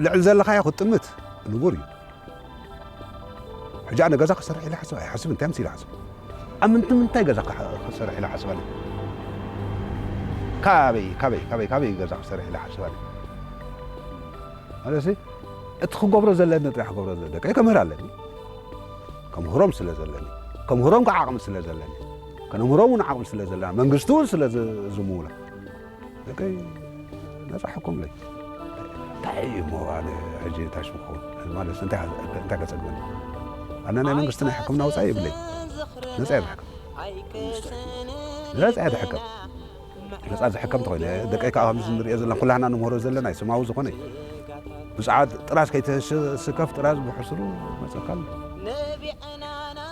ልዕሊ ዘለኻዮ ክትጥምት ንቡር እዩ። ሕጂ ኣነ ገዛ ክሰርሕ ኢለ ሓስብ ኣይሓስብ፣ እንታይ ምስ ኢለ ሓስብ? ኣብ ምንት-፣ ምንታይ ገዛ ክሕ-፣ ክሰርሕ ኢለ ሓስብ ኣለ? ካበይ፣ ካበይ፣ ካበይ፣ ካበይ ገዛ ክሰርሕ ኢለ ሓስብ ኣለ? ማለትሲ፣ እቲ ክገብሮ ዘለኒ ጥራሕ ክገብሮ ዘለ-፣ ደቀይ ከምህር ኣለኒ። ከምህሮም ስለ ዘለኒ፣ ከምህሮም ከዓ ዓቕሚ ስለ ዘለኒ፣ ከነምህሮም እውን ዓቕሚ ስለ ዘለና፣ መንግስቲ እውን ስለ ዝ-፣ ዝምውላ፣ ደቀይ ነፃ ሕኮምለይ። እንታይ እዩ እሞ ኣነ ሕጂ እንታይ ሽም ክኸውን? ማለት እንታይ፣ እንታይ ከጸግመኒ? ኣነ ናይ መንግስቲ ናይ ሕክምና ወጻኢ የብለይ። ነፃ እየ ዝሕከም። ነፃ እየ ዝሕከም። ነፃ ዝሕከም ተኾይነ፣ ደቀይ ከዓ ከምዚ ንሪኦ ዘለና፣ ኩላህና ንምህሮ ዘለና እዩ፣ ስማዊ ዝኾነ እዩ። ብፅዓት ጥራዝ ከይተስከፍ ጥራዝ ብሕስሩ መፀካል።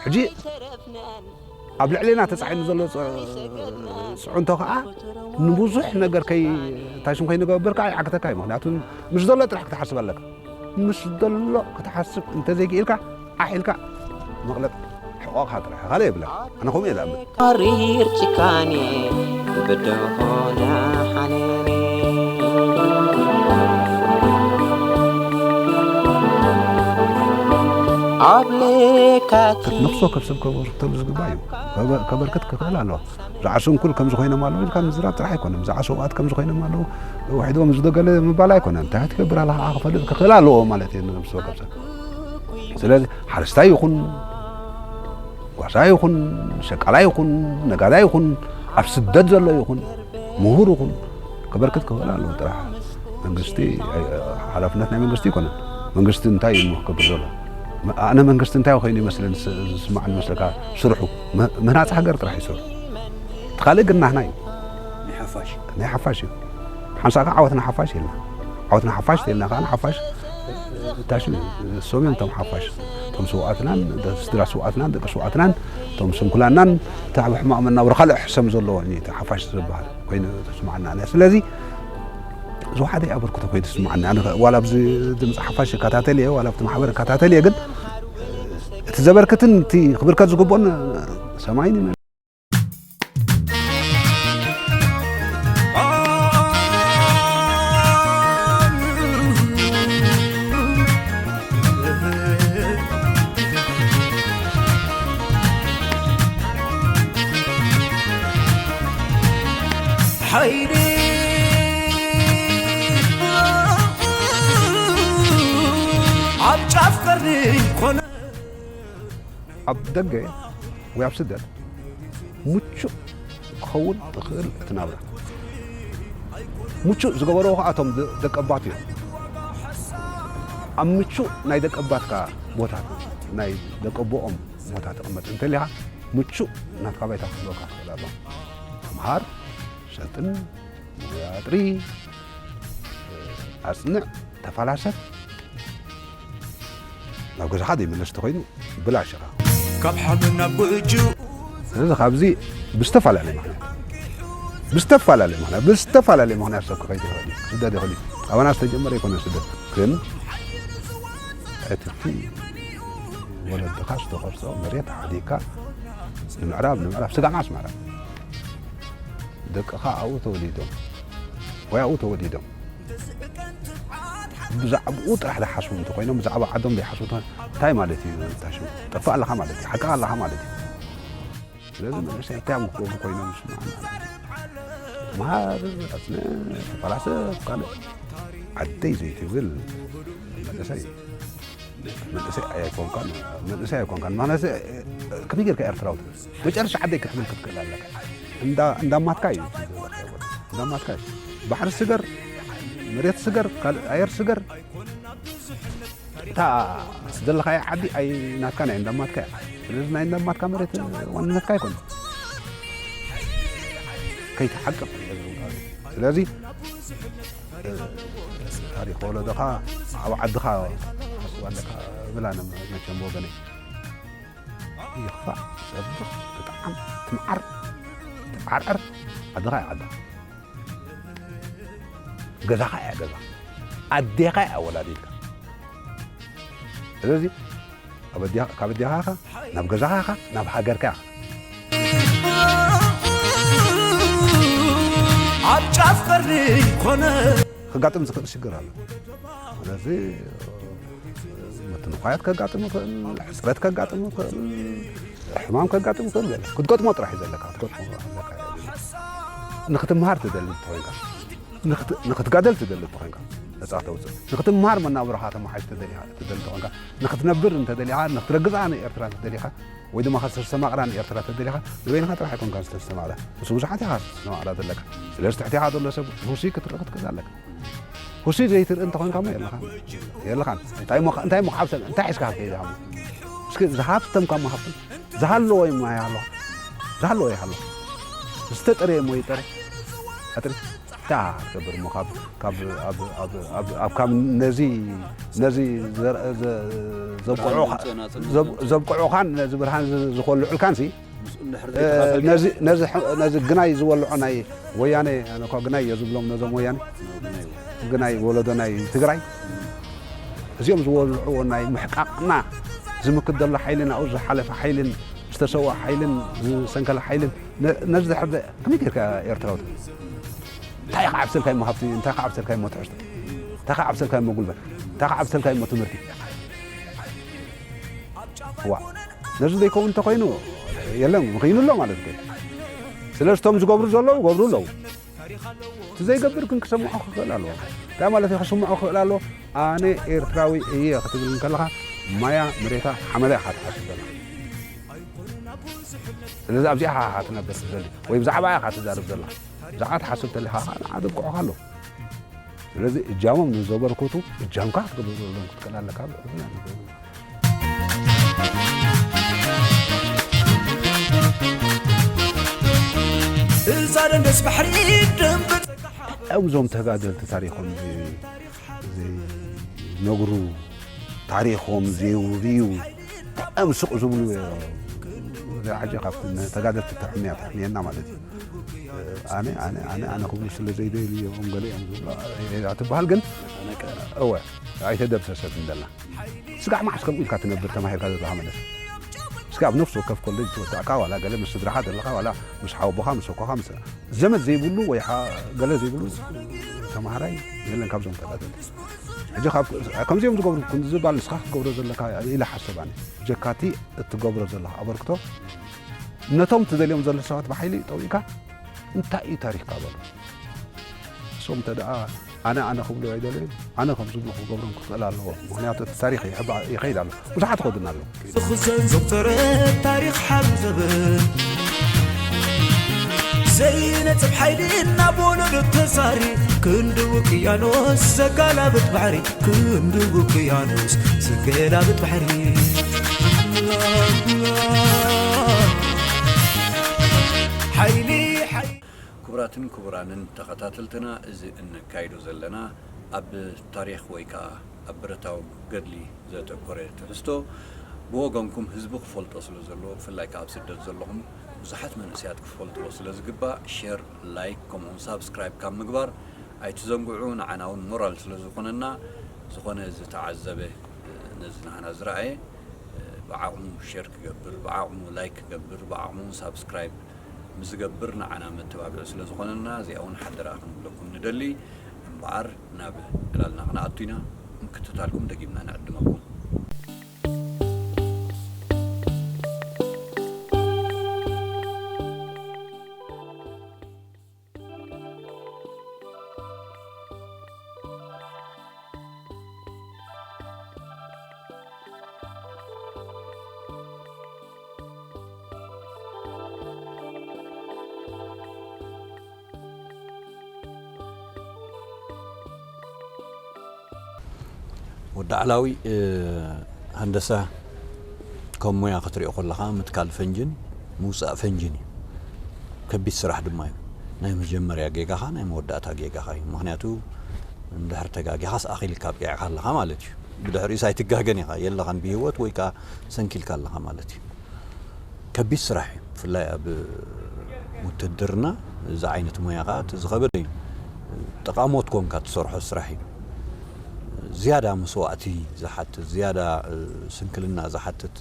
ሕጂ ኣብ ልዕሌና ተፃዒኑ ዘሎ ፅ-፣ ፅዕንቶ ከዓ ንብዙሕ ነገር ከይ-፣ እንታይ ሽም ከይንገብር ከዓ ይዓግተካ እዩ። ምኽንያቱ ምስ ዘሎ ጥራሕ ክትሓስብ ኣለካ። ምስ ዘሎ ክትሓስብ እንተዘይክኢልካ፣ ዓሕ ኢልካ መቕለጥ ሕቖኻ ጥራሕ፣ ካልእ የብላን። ኣነ ከምኡ እየ ዝኣምን። መሪር ጭካኔ ብድሆና ሓኔኔ ኣብ ለካቲት ነፍሲ ወከፍ ሰብ ከበርክተሉ ዝግባእ እዩ። ከበ-፣ ከበርክት ክኽእል ኣለዎ። ብዛዕባ ስንኩል ከምዚ ኮይኖም ኣለዉ ኢልካ ምዝራብ ጥራሕ ኣይኮነን። ብዛዕባ ሰውኣት ከምዚ ኮይኖም ኣለዉ፣ ውሒድዎም ዝደገለ ምባል ኣይኮነን። እንታይ ትገብር ኣለኻ ክፈልጥ ክኽእል ኣለዎ ማለት እዩ፣ ንነብሲ ወከፍ ሰብ። ስለዚ ሓረስታይ ይኹን፣ ጓሳ ይኹን፣ ሸቃላይ ይኹን፣ ነጋዳይ ይኹን፣ ኣብ ስደት ዘሎ ይኹን፣ ምሁር ይኹን፣ ከበርክት ክኽእል ኣለዎ ጥራሕ። መንግስቲ፣ ኣይ-፣ ሓላፍነት ናይ መንግስቲ ኣይኮነን። መንግስቲ እንታይ እዩ እሞ ክገብር ዘሎ? መ-፣ ኣነ መንግስቲ እንታይ ኮይኑ ይመስለኒ ስ-፣ ዝስማዓኒ መስለካ? ስርሑ፣ መ-፣ ምህናጽ ሃገር ጥራሕ እዩ ስርሑ። እቲ ካልእ ግን ናህና እዩ። ናይ ሓፋሽ። ናይ ሓፋሽ እዩ። ሓንሳእ ከዓ ዓወትና ሓፋሽ ኢልና። ዓወትና ሓፋሽ ተይልና ከዓ ንሓፋሽ እታሽ እዩ። እሶም እዮም እቶም ሓፋሽ። እቶም ስውኣትናን፣ ደ-፣ ስድራ ስውኣትናን፣ ደቂ ስውኣትናን፣ እቶም ስንኩላናን፣ እታ ኣብ ሕማቕ መናብሮ ካልእ ሕሰም ዘለዎ እዩ እቲ ሓፋሽ ዝበሃል ኮይኑ ተስማዓና። ስለዚ ዝወሓደ ኣበርክቶ ኮይኑ ተስማዓኒ። ኣነ ዋላ ኣብዚ ድምፂ ሓፋሽ እከታተል እየ፣ ዋላ ኣብቲ ማሕበር እከታተል እየ፣ ግን እቲ ዘበርክትን እቲ ክብርከት ዝግብኦን ሰማይን ይመ-፣ ሓይሊ ኣብ ጫፍ ቀርኒ ኮነ። ኣብ ደገ ወይ ኣብ ስደት ምቹእ ክኸውን ዝኽእል እቲ ናብራ። ምቹእ ዝገበርዎ ከዓ እቶም ደ-፣ ደቀባት እዮም። ኣብ ምቹእ ናይ ደቀባትካ ቦታ፣ ናይ ደቀቦኦም ቦታ ተቐመጥ እንተሊኻ፣ ምቹእ ናትካ ባይታ ክህልወካ ክኽእል ኣሎ። ተምሃር፣ ሰልጥን፣ ኣጥሪ፣ ኣጽንዕ፣ ተፈላሰፍ፣ ናብ ገዛኻ ዘይምለስ ተኾይኑ ብላሽ ኢኻ። ካብ ሓመድ ናብ ጎጆ። ስለዚ ካብዚ ብዝተፈላለየ ምኽንያት፣ ብዝተፈላለየ ምኽንያት፣ ብዝተፈላለየ ምኽንያት ሰብ ክኸይድ ይኽእል እዩ። ስደት ይኽእል እዩ። ኣባና ዝተጀመረ ይኮነ ስደት። ግን እቲ ወለድኻ ዝተኸርሶ መሬት ሓዲግካ ንምዕራብ፣ ንምዕራብ፣ ስጋዕ መዓስ ምዕራብ? ደቅኻ ኣብኡ ተወሊዶም ወይ ኣብኡ ተወሊዶም ብዛዕባኡ ጥራሕ ዝሓስቡ እንተኾይኖም፣ ብዛዕባ ዓዶም ዘይሓስቡ እንተ-፣ እንታይ ማለት እዩ? ታሽሙ ጠፋእ ኣለኻ ማለት እዩ፣ ሓቅኻ ኣለኻ ማለት እዩ። ስለዚ መንእሰይ እንታይ እዮም ክገብሩ ኮይኖም ዝስምዓና? መሃር፣ ኣጽንዕ፣ ተፈላሰፍ፣ ካልእ ዓደይ ዘይትብል መንእሰይ፣ መንእሰይ ኣይኮንካን፣ መንእሰይ ኣይኮንካን። ማለት ከመይ ጌርካ ኤርትራዊ ትብል? መጨረሻ ዓደይ ክትብል ክትክእል ኣለካ። እንዳ-፣ እንዳማትካ እዩ እቲ ዘለኻዮ ቦታ። እንዳማትካ እዩ። ባሕሪ ስገር፣ መሬት ስገር፣ ካልእ ኣየር ስገር። እታ ዘለኻያ ዓዲ ኣይ ናትካን ኣይ እንዳማትካ እያ። ስለዚ ናይ እንዳማትካ መሬት ዋንነትካ ኣይኮነን። ከይትሓቅቕ እዩ። ስለዚ፣ እ፣ ታሪኽ ወለዶኻ ኣብ ዓድኻ ክትሓስብ ኣለካ እብል ኣነ መቸም ብወገነይ። ይኽፋእ፣ ይጸብቕ፣ ትጥዓም፣ ትምዓር፣ ትዓርዕር፣ ዓድኻ እያ ዓዳ። ገዛኻ እያ ገዛ። ኣዴኻ እያ ወላዲትካ። ስለዚ ካብ ኣዴኻ፣ ካብ ኣዴኻ ኢኻ፣ ናብ ገዛኻ ኢኻ፣ ናብ ሃገርካ ኢኻ። ኣብ ጫፍ ቀርኒ ኮነ። ከጋጥም ዝኽእል ሽግር ኣሎ። ስለዚ ምትንኳያት ከጋጥም ይኽእል፣ ሕፅረት ከጋጥም ይኽእል፣ ሕማም ከጋጥም ይኽእል። ገለ ክትገጥሞ ጥራሕ እዩ ዘለካ፣ ክትገጥሞ ኣለካ። ንክትምሃር ትደሊ እንተኾይንካ፣ ንክት- ንክትጋደል ትደሊ እንተኾይንካ፣ ነፃ ተውፅእ። ንክትምሃር መናብሮኻ ተመሓይሽ ትደሊ ትደሊ እንተኾይንካ፣ ንክትነብር እንተደሊኻ፣ ንክትረግፃ ንኤርትራ እንተደሊኻ፣ ወይ ድማ ከተስተማቕራ ንኤርትራ ተደሊኻ፣ ንበይንኻ ጥራሕ ኣይኮንካ ዝተስተማቕራ፣ ምስ ብዙሓት ኢኻ ዝተስተማቕራ ዘለካ። ስለዚ ትሕቲኻ ዘሎ ሰብ ሁሲ ክትርኢ ክትክእል ኣለካ። ሁሲ ዘይትርኢ እንተኾንካ እሞ የለኻን። የለኻን። እንታይ እሞ እንታይ እሞ ካብ ሰብ እንታይ ሒዝካ ክትከይድ ኢኻ እሞ? እስኪ ዝሃብተምካ እሞ ሃብተም። ዝሃለዎ እሞ ይሃሎ። ዝሃለዎ ይሃሎ። ዝተጠረየ እሞ ይጠረ። ኣጥሪ። እንታይ ክትገብር እሞ ካብ ካብ ኣብ ኣብ ኣብ ኣብ ካብ ነዚ ነዚ ዘር- ዘ- ዘብቅዑኻ- ዘብ- ዘብቅዑኻን ነዚ ብርሃን ዝ- ዝኮልዑልካን ሲ እንድሕር እ፣ ዘይተኻፈልካ ነዚ ነዚ ሕ- ነዚ ግናይ ዝወልዖ ናይ ወያነ ኣነ እኳ ግናይ እየ ዝብሎም ነዞም ወያነ ግናይ ወለዶ ናይ ትግራይ እዚኦም ዝወልዕዎ ናይ ምሕቃቕና ዝምክት ዘሎ ሓይልን ኣብኡ ዝሓለፈ ሓይልን ዝተሰውአ ሓይልን ዝሰንከለ ሓይልን ነ- ነዚ ድሕር ከመይ ጌርካ ኤርትራዊ እንታይ ከዓብሰልካ እሞ ሃብቲ እንታይ ከዓብሰልካ እሞ ትሕዝቶ እንታይ ከዓብሰልካ እሞ ጉልበት እንታይ ከዓብሰልካ እሞ ትምህርቲ ዋ ነዚ ዘይከውን እንተኮይኑ የለን ምኽይኑ ኣሎ ማለት እዩ ስለዚ እቶም ዝገብሩ ዘለዉ ገብሩ ኣለዉ እቲ ዘይገብር ግን ክሰምዖ ክኽእል ኣለዎ እንታይ ማለት እዩ ክስምዖ ክኽእል ኣለዎ ኣነ ኤርትራዊ እየ ክትብል እንከለኻ ማያ መሬታ ሓመዳ ኢኻ ትሓስብ ዘለኻ ስለዚ ኣብዚኣ ኢኻ ትነብር ትደሊ ወይ ብዛዕባ ኢኻ ትዛርብ ዘለኻ ብዛዕባ ትሓስብ ተለኻ ከዓ ንዓ ዘብቅዑኻ ኣለዉ ስለዚ እጃሞም ንዘበርክቱ እጃምካ ክትገብረሎም ክትክእል ኣለካ እዛ ደንደስ ባሕሪ ደንበ እዞም ተጋደልቲ ታሪኾም ዘይነግሩ ታሪኾም ዘየውርዩ ብጣዕሚ ስቕ ዝብሉ ሕጂ ካብቲ ተጋደልቲ ተሕምያ ተሕምየና ማለት እዩ ኣነ ኣነ ኣነ ኣነ ክብሉ ስለ ዘይደልዩ እዮም ገለ እዮም ዝብሉ ትበሃል ግን እወ ኣይተደምሰሰት እንደላ ስጋዕ መዓስ ከምኡ ኢልካ ትነብር ተማሂርካ ዘለካ መለስ እስኪ ኣብ ነፍሲ ወከፍ ኮሌጅ ትወዳእካ ዋላ ገለ ምስ ስድራኻ ዘለኻ ዋላ ምስ ሓወቦኻ ምስ ኣኮኻ ምስ ዘመድ ዘይብሉ ወይ ገለ ዘይብሉ ተማሃራይ የለን ካብዞም ተጋደልቲ ሕጂ ከምዚኦም ዝገብሩ ዝባል ንስኻ ክትገብሮ ዘለካ ኢለ ሓሰብ ኣነ ጀካቲ እትገብሮ ዘለካ ኣበርክቶ ነቶም ትደልዮም ዘሎ ሰባት ብሓይሊ ጠዊእካ እንታይ እዩ ታሪኽካ በሉ እሶም እንተ ደኣ ኣነ ኣነ ክብሉ ኣይደለዩ ኣነ ከም ዝብሉ ክገብሮም ክኽእል ኣለዎ ምክንያቱ እቲ ታሪኽ ይኸይድ ኣሎ ብዙሓት ይኸዱና ኣለዉ ዝኽዘን ዘውተረ ታሪኽ ሓብ ዘብል ዘይነጽብ ሓይሊ ናብ ወለዶ ተሳሪ ክንዲ ውቅያኖስ ዘጋላብጥ ባሕሪ ክንዲ ውቅያኖስ ዘገላብጥ ባሕሪ ሓይሊ ሓይሊ ክቡራትን ክቡራንን ተኸታተልትና እዚ እነካይዶ ዘለና ኣብ ታሪኽ ወይ ከዓ ኣብ ብረታዊ ገድሊ ዘተኮረ ትሕዝቶ ብወገንኩም ህዝቢ ክፈልጦ ስለ ዘለዎ ብፍላይ ከዓ ኣብ ስደት ዘለኹም ብዙሓት መንእሰያት ክፈልጥዎ ስለ ዝግባእ ሸር ላይክ ከምኡውን ሳብስክራይብ ካብ ምግባር ኣይትዘንግዑ ንዓና እውን ሞራል ስለ ዝኾነና ዝኾነ ዝተዓዘበ ነዚ ናህና ዝረኣየ ብዓቕሙ ሸር ክገብር ብዓቕሙ ላይክ ክገብር ብዓቕሙ ሳብስክራይብ ምስ ዝገብር ንዓና መተባብዒ ስለ ዝኾነና እዚኣ እውን ሓደራ ክንብለኩም ንደሊ እምበኣር ናብ ዕላልና ክንኣቱ ኢና ምክትታልኩም ደጊምና ንዕድመኩም ወዲ ዓላዊ ሃንደሳ ከም ሞያ ክትሪኦ ከለኻ ምትካል ፈንጅን ምውፃእ ፈንጅን እዩ ከቢድ ስራሕ ድማ እዩ ናይ መጀመርያ ጌጋኻ ናይ መወዳእታ ጌጋኻ እዩ ምክንያቱ እንድሕር ተጋጊኻስ ኣኺልካ ኣብቂዕካ ኣለኻ ማለት እዩ ብድሕሪኡስ ኣይትጋገን ኢኻ የለኻን ብህይወት ወይ ከዓ ሰንኪልካ ኣለኻ ማለት እዩ ከቢድ ስራሕ እዩ ብፍላይ ኣብ ውትድርና እዚ ዓይነት ሞያ ከዓ እቲ ዝኸበደ እዩ ጠቓሞት ኮንካ ትሰርሖ ስራሕ እዩ ዝያዳ መስዋእቲ ዝሓትት ዝያዳ ስንክልና ዝሓትት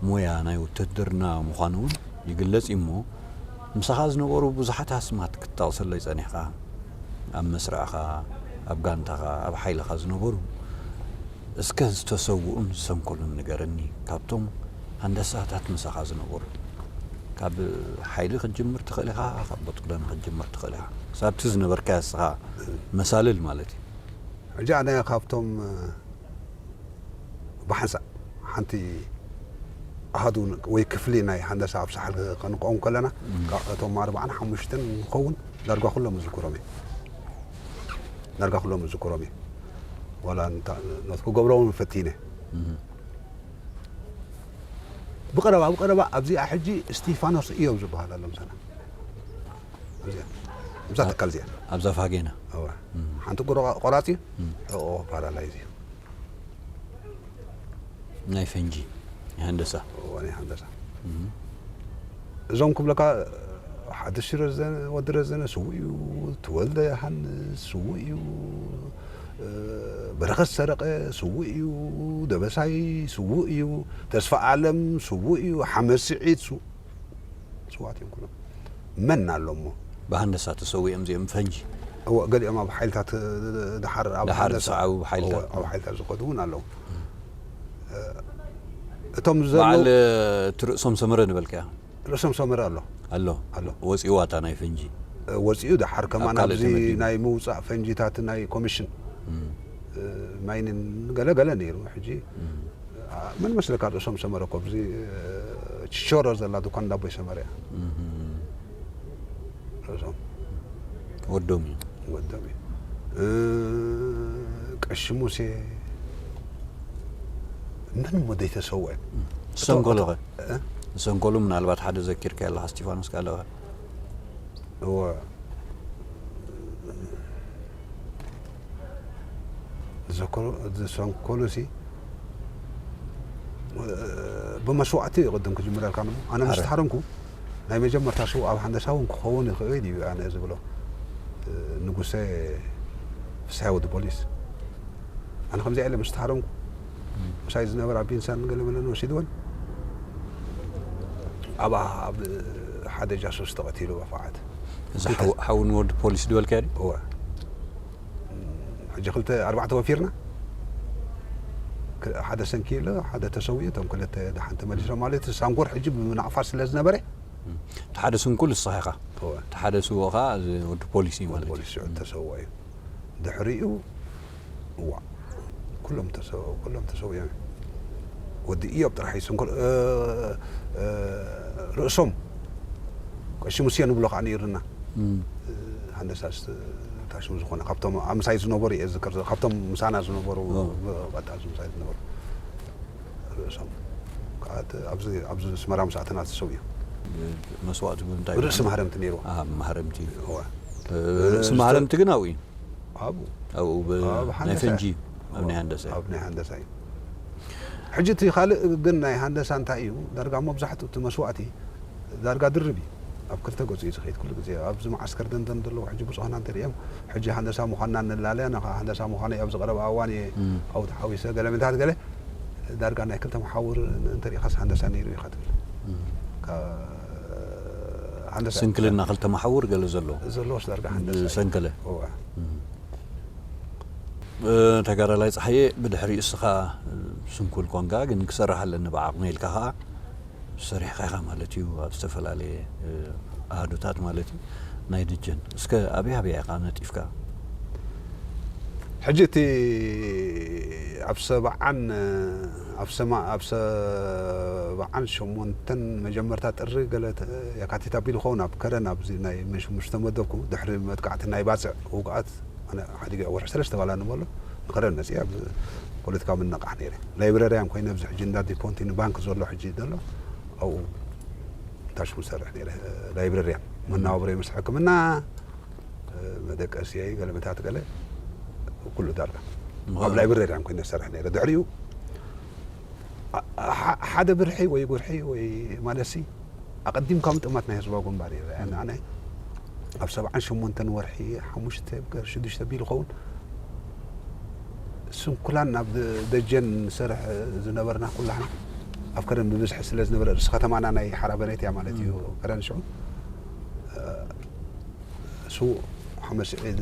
ሞያ ናይ ውትድርና ምዃኑ እውን ይግለጽ እዩ እሞ ምሳኻ ዝነበሩ ብዙሓት ኣስማት ክትጠቕሰለይ ጸኒሕካ ኣብ መስርዕኻ ኣብ ጋንታኻ ኣብ ሓይልኻ ዝነበሩ እስከ ዝተሰውኡን ዝሰንከሉን ንገረኒ፣ ካብቶም ሃንደሳታት ምሳኻ ዝነበሩ። ካብ ሓይሊ ክትጅምር ትኽእል ኢኻ፣ ካብ ቦጥቅደን ክትጅምር ትኽእል ኢኻ። ሳብቲ ዝነበርካዮ እስኻ መሳልል ማለት እዩ። ሕጂ ኣነ ካብቶም ብሓንሳእ ሓንቲ ኣሃዱ ወይ ክፍሊ ናይ ሃንደሳ ኣብ ሳሕል ከንቆም ከለና፣ እቶም ኣርባዓን ሓሙሽተን ንኸውን ዳርጋ ኩሎም ዝዝክሮም እየ። ዳርጋ ኩሎም ዝዝክሮም እየ። ዋላ ኖት ክገብሮም ፈቲነ። ብቐረባ ብቐረባ ኣብዚኣ ሕጂ እስቲፋኖስ እዮም ዝበሃል ኣሎ ምሳና። ኣብዚኣ እዛ ትካል እዚኣ ኣብዛ ፋጌና እወ። ሓንቲ ጉሮ ቆራፂ ሕቆ ፓራላይዝ እዩ። ናይ ፈንጂ ናይ ሃንደሳ እወ፣ ናይ ሃንደሳ እዞም ክብለካ ሓደ ሽረዘነ ወዲ ረዘነ ስውእ እዩ። ተወልደ ዮሃንስ ስውእ እዩ። በረኸት ሰረቐ ስውእ እዩ። ደበሳይ ስውእ እዩ። ተስፋ ኣለም ስውእ እዩ። ሓመድ ስዒድ ስውእ ስዋት እዮም ኩሎም። መን ኣሎ እሞ ብሃንደሳ ተሰዊኦም እዚኦም ፈንጂ እወ፣ ገሊኦም ኣብ ሓይልታት ድሓር ኣብ ድሓር ሃንደሳ- ዝሰዓቡ ሓይልታት። እወ፣ ኣብ ሓይልታት ዝኸዱ እውን ኣለዉ። እቶም በዓል ዘለዉ እቲ ርእሶም ሰመረ ንበልካያ ርእሶም ሰመረ ኣሎ ኣሎ ኣሎ። ወፂዋ እታ ናይ ፈንጂ ወፂኡ ድሓር ከማን ኣብ ካልእ ኣብዚ ተመዲቡ። ናይ ምውፃእ ፈንጂታት ናይ ኮሚሽን ማይንን ገለገለ ነይሩ። ሕጂ መን መስለካ ርእሶም ሰመረ እኮ ኣብዚ ችሾሮ ዘላ ድኳን ዳቦይ ሰመረ እያ። ርእሶም ወዶም እዩ ወዶም እዩ። ቀሺ ሙሴ መን እሞ ዘይተሰውአ ዝሰንከሉ ኸ ዝሰንከሉ ምናልባት ሓደ ዘኪርካ ኣለኻ እስቲፋኖስ ካልእ ኸ እወ። ዝዘከሩ- ዝሰንከሉ ሲ ብመስዋእቲ እዩ ቅድም ክጅምረልካ ሞ ኣነ ምስ ተሃረምኩ ናይ መጀመርታ ስው ኣብ ሃንደሳ እውን ክኸውን ይኽእል እዩ ኣነ ዝብሎ ንጉሰ ፍስሓ ወዲ ፖሊስ ኣነ ከምዚኣ ኢለ ምስ ተሃረምኩ ምሳይ ዝነበራ ቢንሳን ገለ መለን ወሲድወን ኣብኣ ኣብ ሓደ ጃሱስ ተቐቲሉ ብፍዓት እዚ ሓው- ሓው ንወዲ ፖሊስ ድበልካያ ድዩ እወ ሕጂ ክልተ ኣርባዕተ ወፊርና ክ- ሓደ ሰንኪ ኢሎ ሓደ ተሰዊኡ እቶም ክልተ ደሓን ተመሊሶም ማለት እዩ ሳንኮር ሕጂ ብናቕፋ ስለ ዝነበረ እቲ ሓደ ስንኩል ንስኻ ኢኻ እወ እቲ ሓደ ስዎ ኸዓ እዚ ወዲ ፖሊስ እዩ ማለት እዩ ፖሊስ ሽዑ ተሰወ እዩ ድሕሪኡ እዋ ኩሎም ተሰ- ኩሎም ተሰዊኦም እዮም ወዲ እዮብ ጥራሕ እዩ ስንኩል እ- እ- ርእሶም ቀሺ ሙሴ ንብሎ ከዓ ነይሩና እም። ሃንደሳ ታሽሙ ዝኾነ ካብቶም ኣብ ምሳይ ዝነበሩ እየ ዝዝከር ዘለኹ። ካብቶም ምሳና ዝነበሩ ኦ። ባታ ኣብዚ ምሳይ ዝነበሩ ርእሶም ከዓ እቲ ኣብዚ ኣብዚ ኣስመራ ምስ ኣተና ተሰው እዩ መስዋእቲ ብምንታይ ርእሲ ማህረምቲ ነይርዎ ኣብ ማህረምቲ እወ። ርእሲ ማህረምቲ ግን ኣብኡ እዩ ኣብኡ ኣብኡ ብ- ኣብ ናይ ሃንደሳ ፈንጂ እዩ። ኣብ ናይ ሃንደሳ እዩ ኣብ ናይ ሃንደሳ እዩ ሕጂ እቲ ካልእ ግን ናይ ሃንደሳ እንታይ እዩ ዳርጋ መብዛሕትኡ እቲ መስዋእቲ ዳርጋ ድርብ እዩ ኣብ ክልተ ገፁ እዩ ዝኸይድ ኩሉ ግዜ ኣብዚ መዓስከር ደንደን ዘለዉ ሕጂ ብፁዕና እንተሪኦም ሕጂ ሃንደሳ ምዃንና ንላለያ ንኻ ሃንደሳ ምዃነይ ኣብዚ ቀረባ እዋን እየ ኣብኡ ተሓዊሰ ገለ ምንታት ገለ ዳርጋ ናይ ክልተ መሓውር እንተሪኢኻስ ሃንደሳ ነይሩ ኢኻ ትብል ካብ ሃንደሳ ስንክልና ክልተ መሓውር ገለ ዘለዎ ዘለዎስ ዳርጋ ሃንደሳ እዩ። ዝሰንከለ እወ። ተጋዳላይ ፀሓየ ብድሕሪ እስኻ ስንኩል ኮንካ ግን ክሰርሕ ኣለኒ ብዓቕሚ ኢልካ ከዓ ሰሪሕካ ኢኻ ማለት እዩ ኣብ ዝተፈላለየ ኣሃዱታት ማለት እዩ ናይ ደጀን እስከ ኣበይ ኣበይ ኢኻ ነጢፍካ ሕጂ እቲ ኣብ ሰብዓን ኣብ ሰማ ኣብ ሰብዓን ሸሞንተን መጀመርታ ጥሪ ገለ ተ- የካቲት ኣቢሉ ኸውን ኣብ ከረን ኣብዚ ናይ ምሽ- ምሽ ተመደብኩ ድሕሪ መጥቃዕቲ ናይ ባፅዕ ውግኣት ኣነ ሓዲገ ወርሒ ሰለስተ ባላ ንበሎ ንኸረን መፅእ ኣብ ፖለቲካዊ ምንቕቃሕ ነይረ ላይብረርያን ኮይነ ኣብዚ ሕጂ እንዳ ዲፖንቲኒ ባንክ ዘሎ ሕጂ ዘሎ ኣብኡ ታሽሙ ሰርሕ ነይረ ላይብረርያን መናባብሮ ምስ ሕክምና መደቀስየይ ገለመታት ገለ ኩሉ ዳርጋ ኣብ ላይብረርያን ኮይነ ሰርሕ ነይረ ድሕሪኡ አ- አ- ሓደ ብርሒ ወይ ጉርሒ ወይ ማለሲ ኣቐዲምካ ምጥማት ናይ ህዝባዊ ግንባር እዩ ኣነ ኣብ ሰብዓን ሸሞንተን ወርሒ ሓሙሽተ ገር ሽዱሽተ ቢሉ ኸውን ስንኩላን ናብ ደጀን ንሰርሕ ዝነበርና ኩላህና ኣብ ከረን ብብዝሒ ስለ ዝነበረ ርእሲ ከተማና ናይ ሓራ በሬት እያ ማለት እዩ ከረን ሽዑ ስዉእ ሓመድ ስዒድ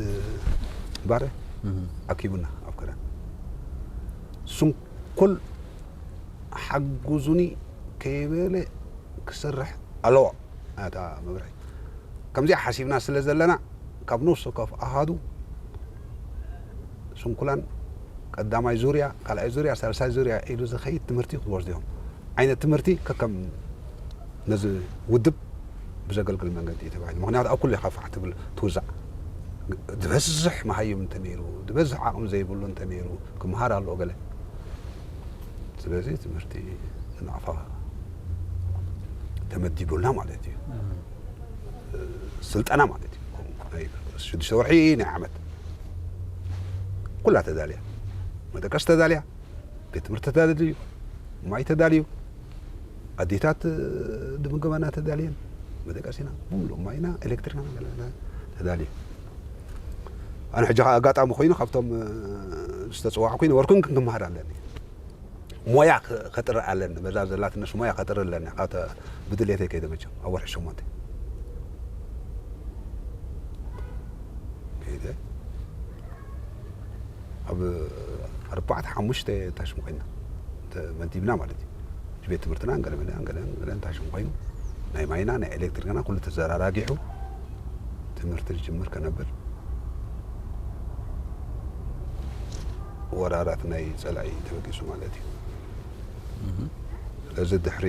ባረ ኣኪቡና ኣብ ከረን ስንኩል ሓግዙኒ ከይበለ ክሰርሕ ኣለዎ። እታ መብርሒ ከምዚኣ ሓሲብና ስለ ዘለና፣ ካብ ነፍሲ ወከፍ ኣሃዱ ስንኩላን ቀዳማይ ዙርያ፣ ካልኣይ ዙርያ፣ ሳልሳይ ዙርያ ኢሉ ዝኸይድ ትምህርቲ ክወስዱ እዮም። ዓይነት ትምህርቲ ከከም ነዚ ውድብ ብዘገልግል መንገዲ እዩ ተባሂሉ። ምኽንያቱ ኣብ ኩሉ ኢኻ ፋሕ ትብል ትውዛዕ። ዝበዝሕ መሃይም እንተነይሩ፣ ዝበዝሕ ዓቕሚ ዘይብሉ እንተነይሩ፣ ክምሃር ኣለዎ ገለ። ስለዚ ትምህርቲ ናቕፋ ተመዲቡልና ማለት እዩ። ስልጠና ማለት እዩ። ናይ ሽዱሽተ ወርሒ፣ ናይ ዓመት። ኩላ ተዳልያ። መደቀስ ተዳልያ። ቤት ትምህርቲ ተዳልዩ። ማይ ተዳልዩ። ኣዴታት ድምገባና ተዳልየን። መደቀሲና፣ ሙሉእ ማይና፣ ኤሌክትሪክና፣ ገለና ተዳልዩ። ኣነ ሕጂ ኸኣ ኣጋጣሚ ኮይኑ ካብቶም ዝተጸዋዕኩ ይነበርኩን ክምሃር ኣለኒ። ሞያ ከጥሪ ኣለኒ። በዛ ዘላትነስ ሞያ ከጥሪ ኣለኒ። ካብተ ብድሌተይ ከይደ መቸም ኣብ ወርሒ ሸሞንተ ከይደ ኣብ ኣርባዕተ ሓሙሽተ ታሽሙ ኮይና ተመዲብና ማለት እዩ። እቲ ቤት ትምህርትና ገለ መለ ገለ ገለ ታሽሙ ኮይኑ፣ ናይ ማይና ናይ ኤሌክትሪክና ኩሉ ተዘራራጊሑ ትምህርቲ ዝጅምር ከነብል፣ ወራራት ናይ ጸላኢ ተበጊሱ ማለት እዩ። ስለዚ ድሕሪ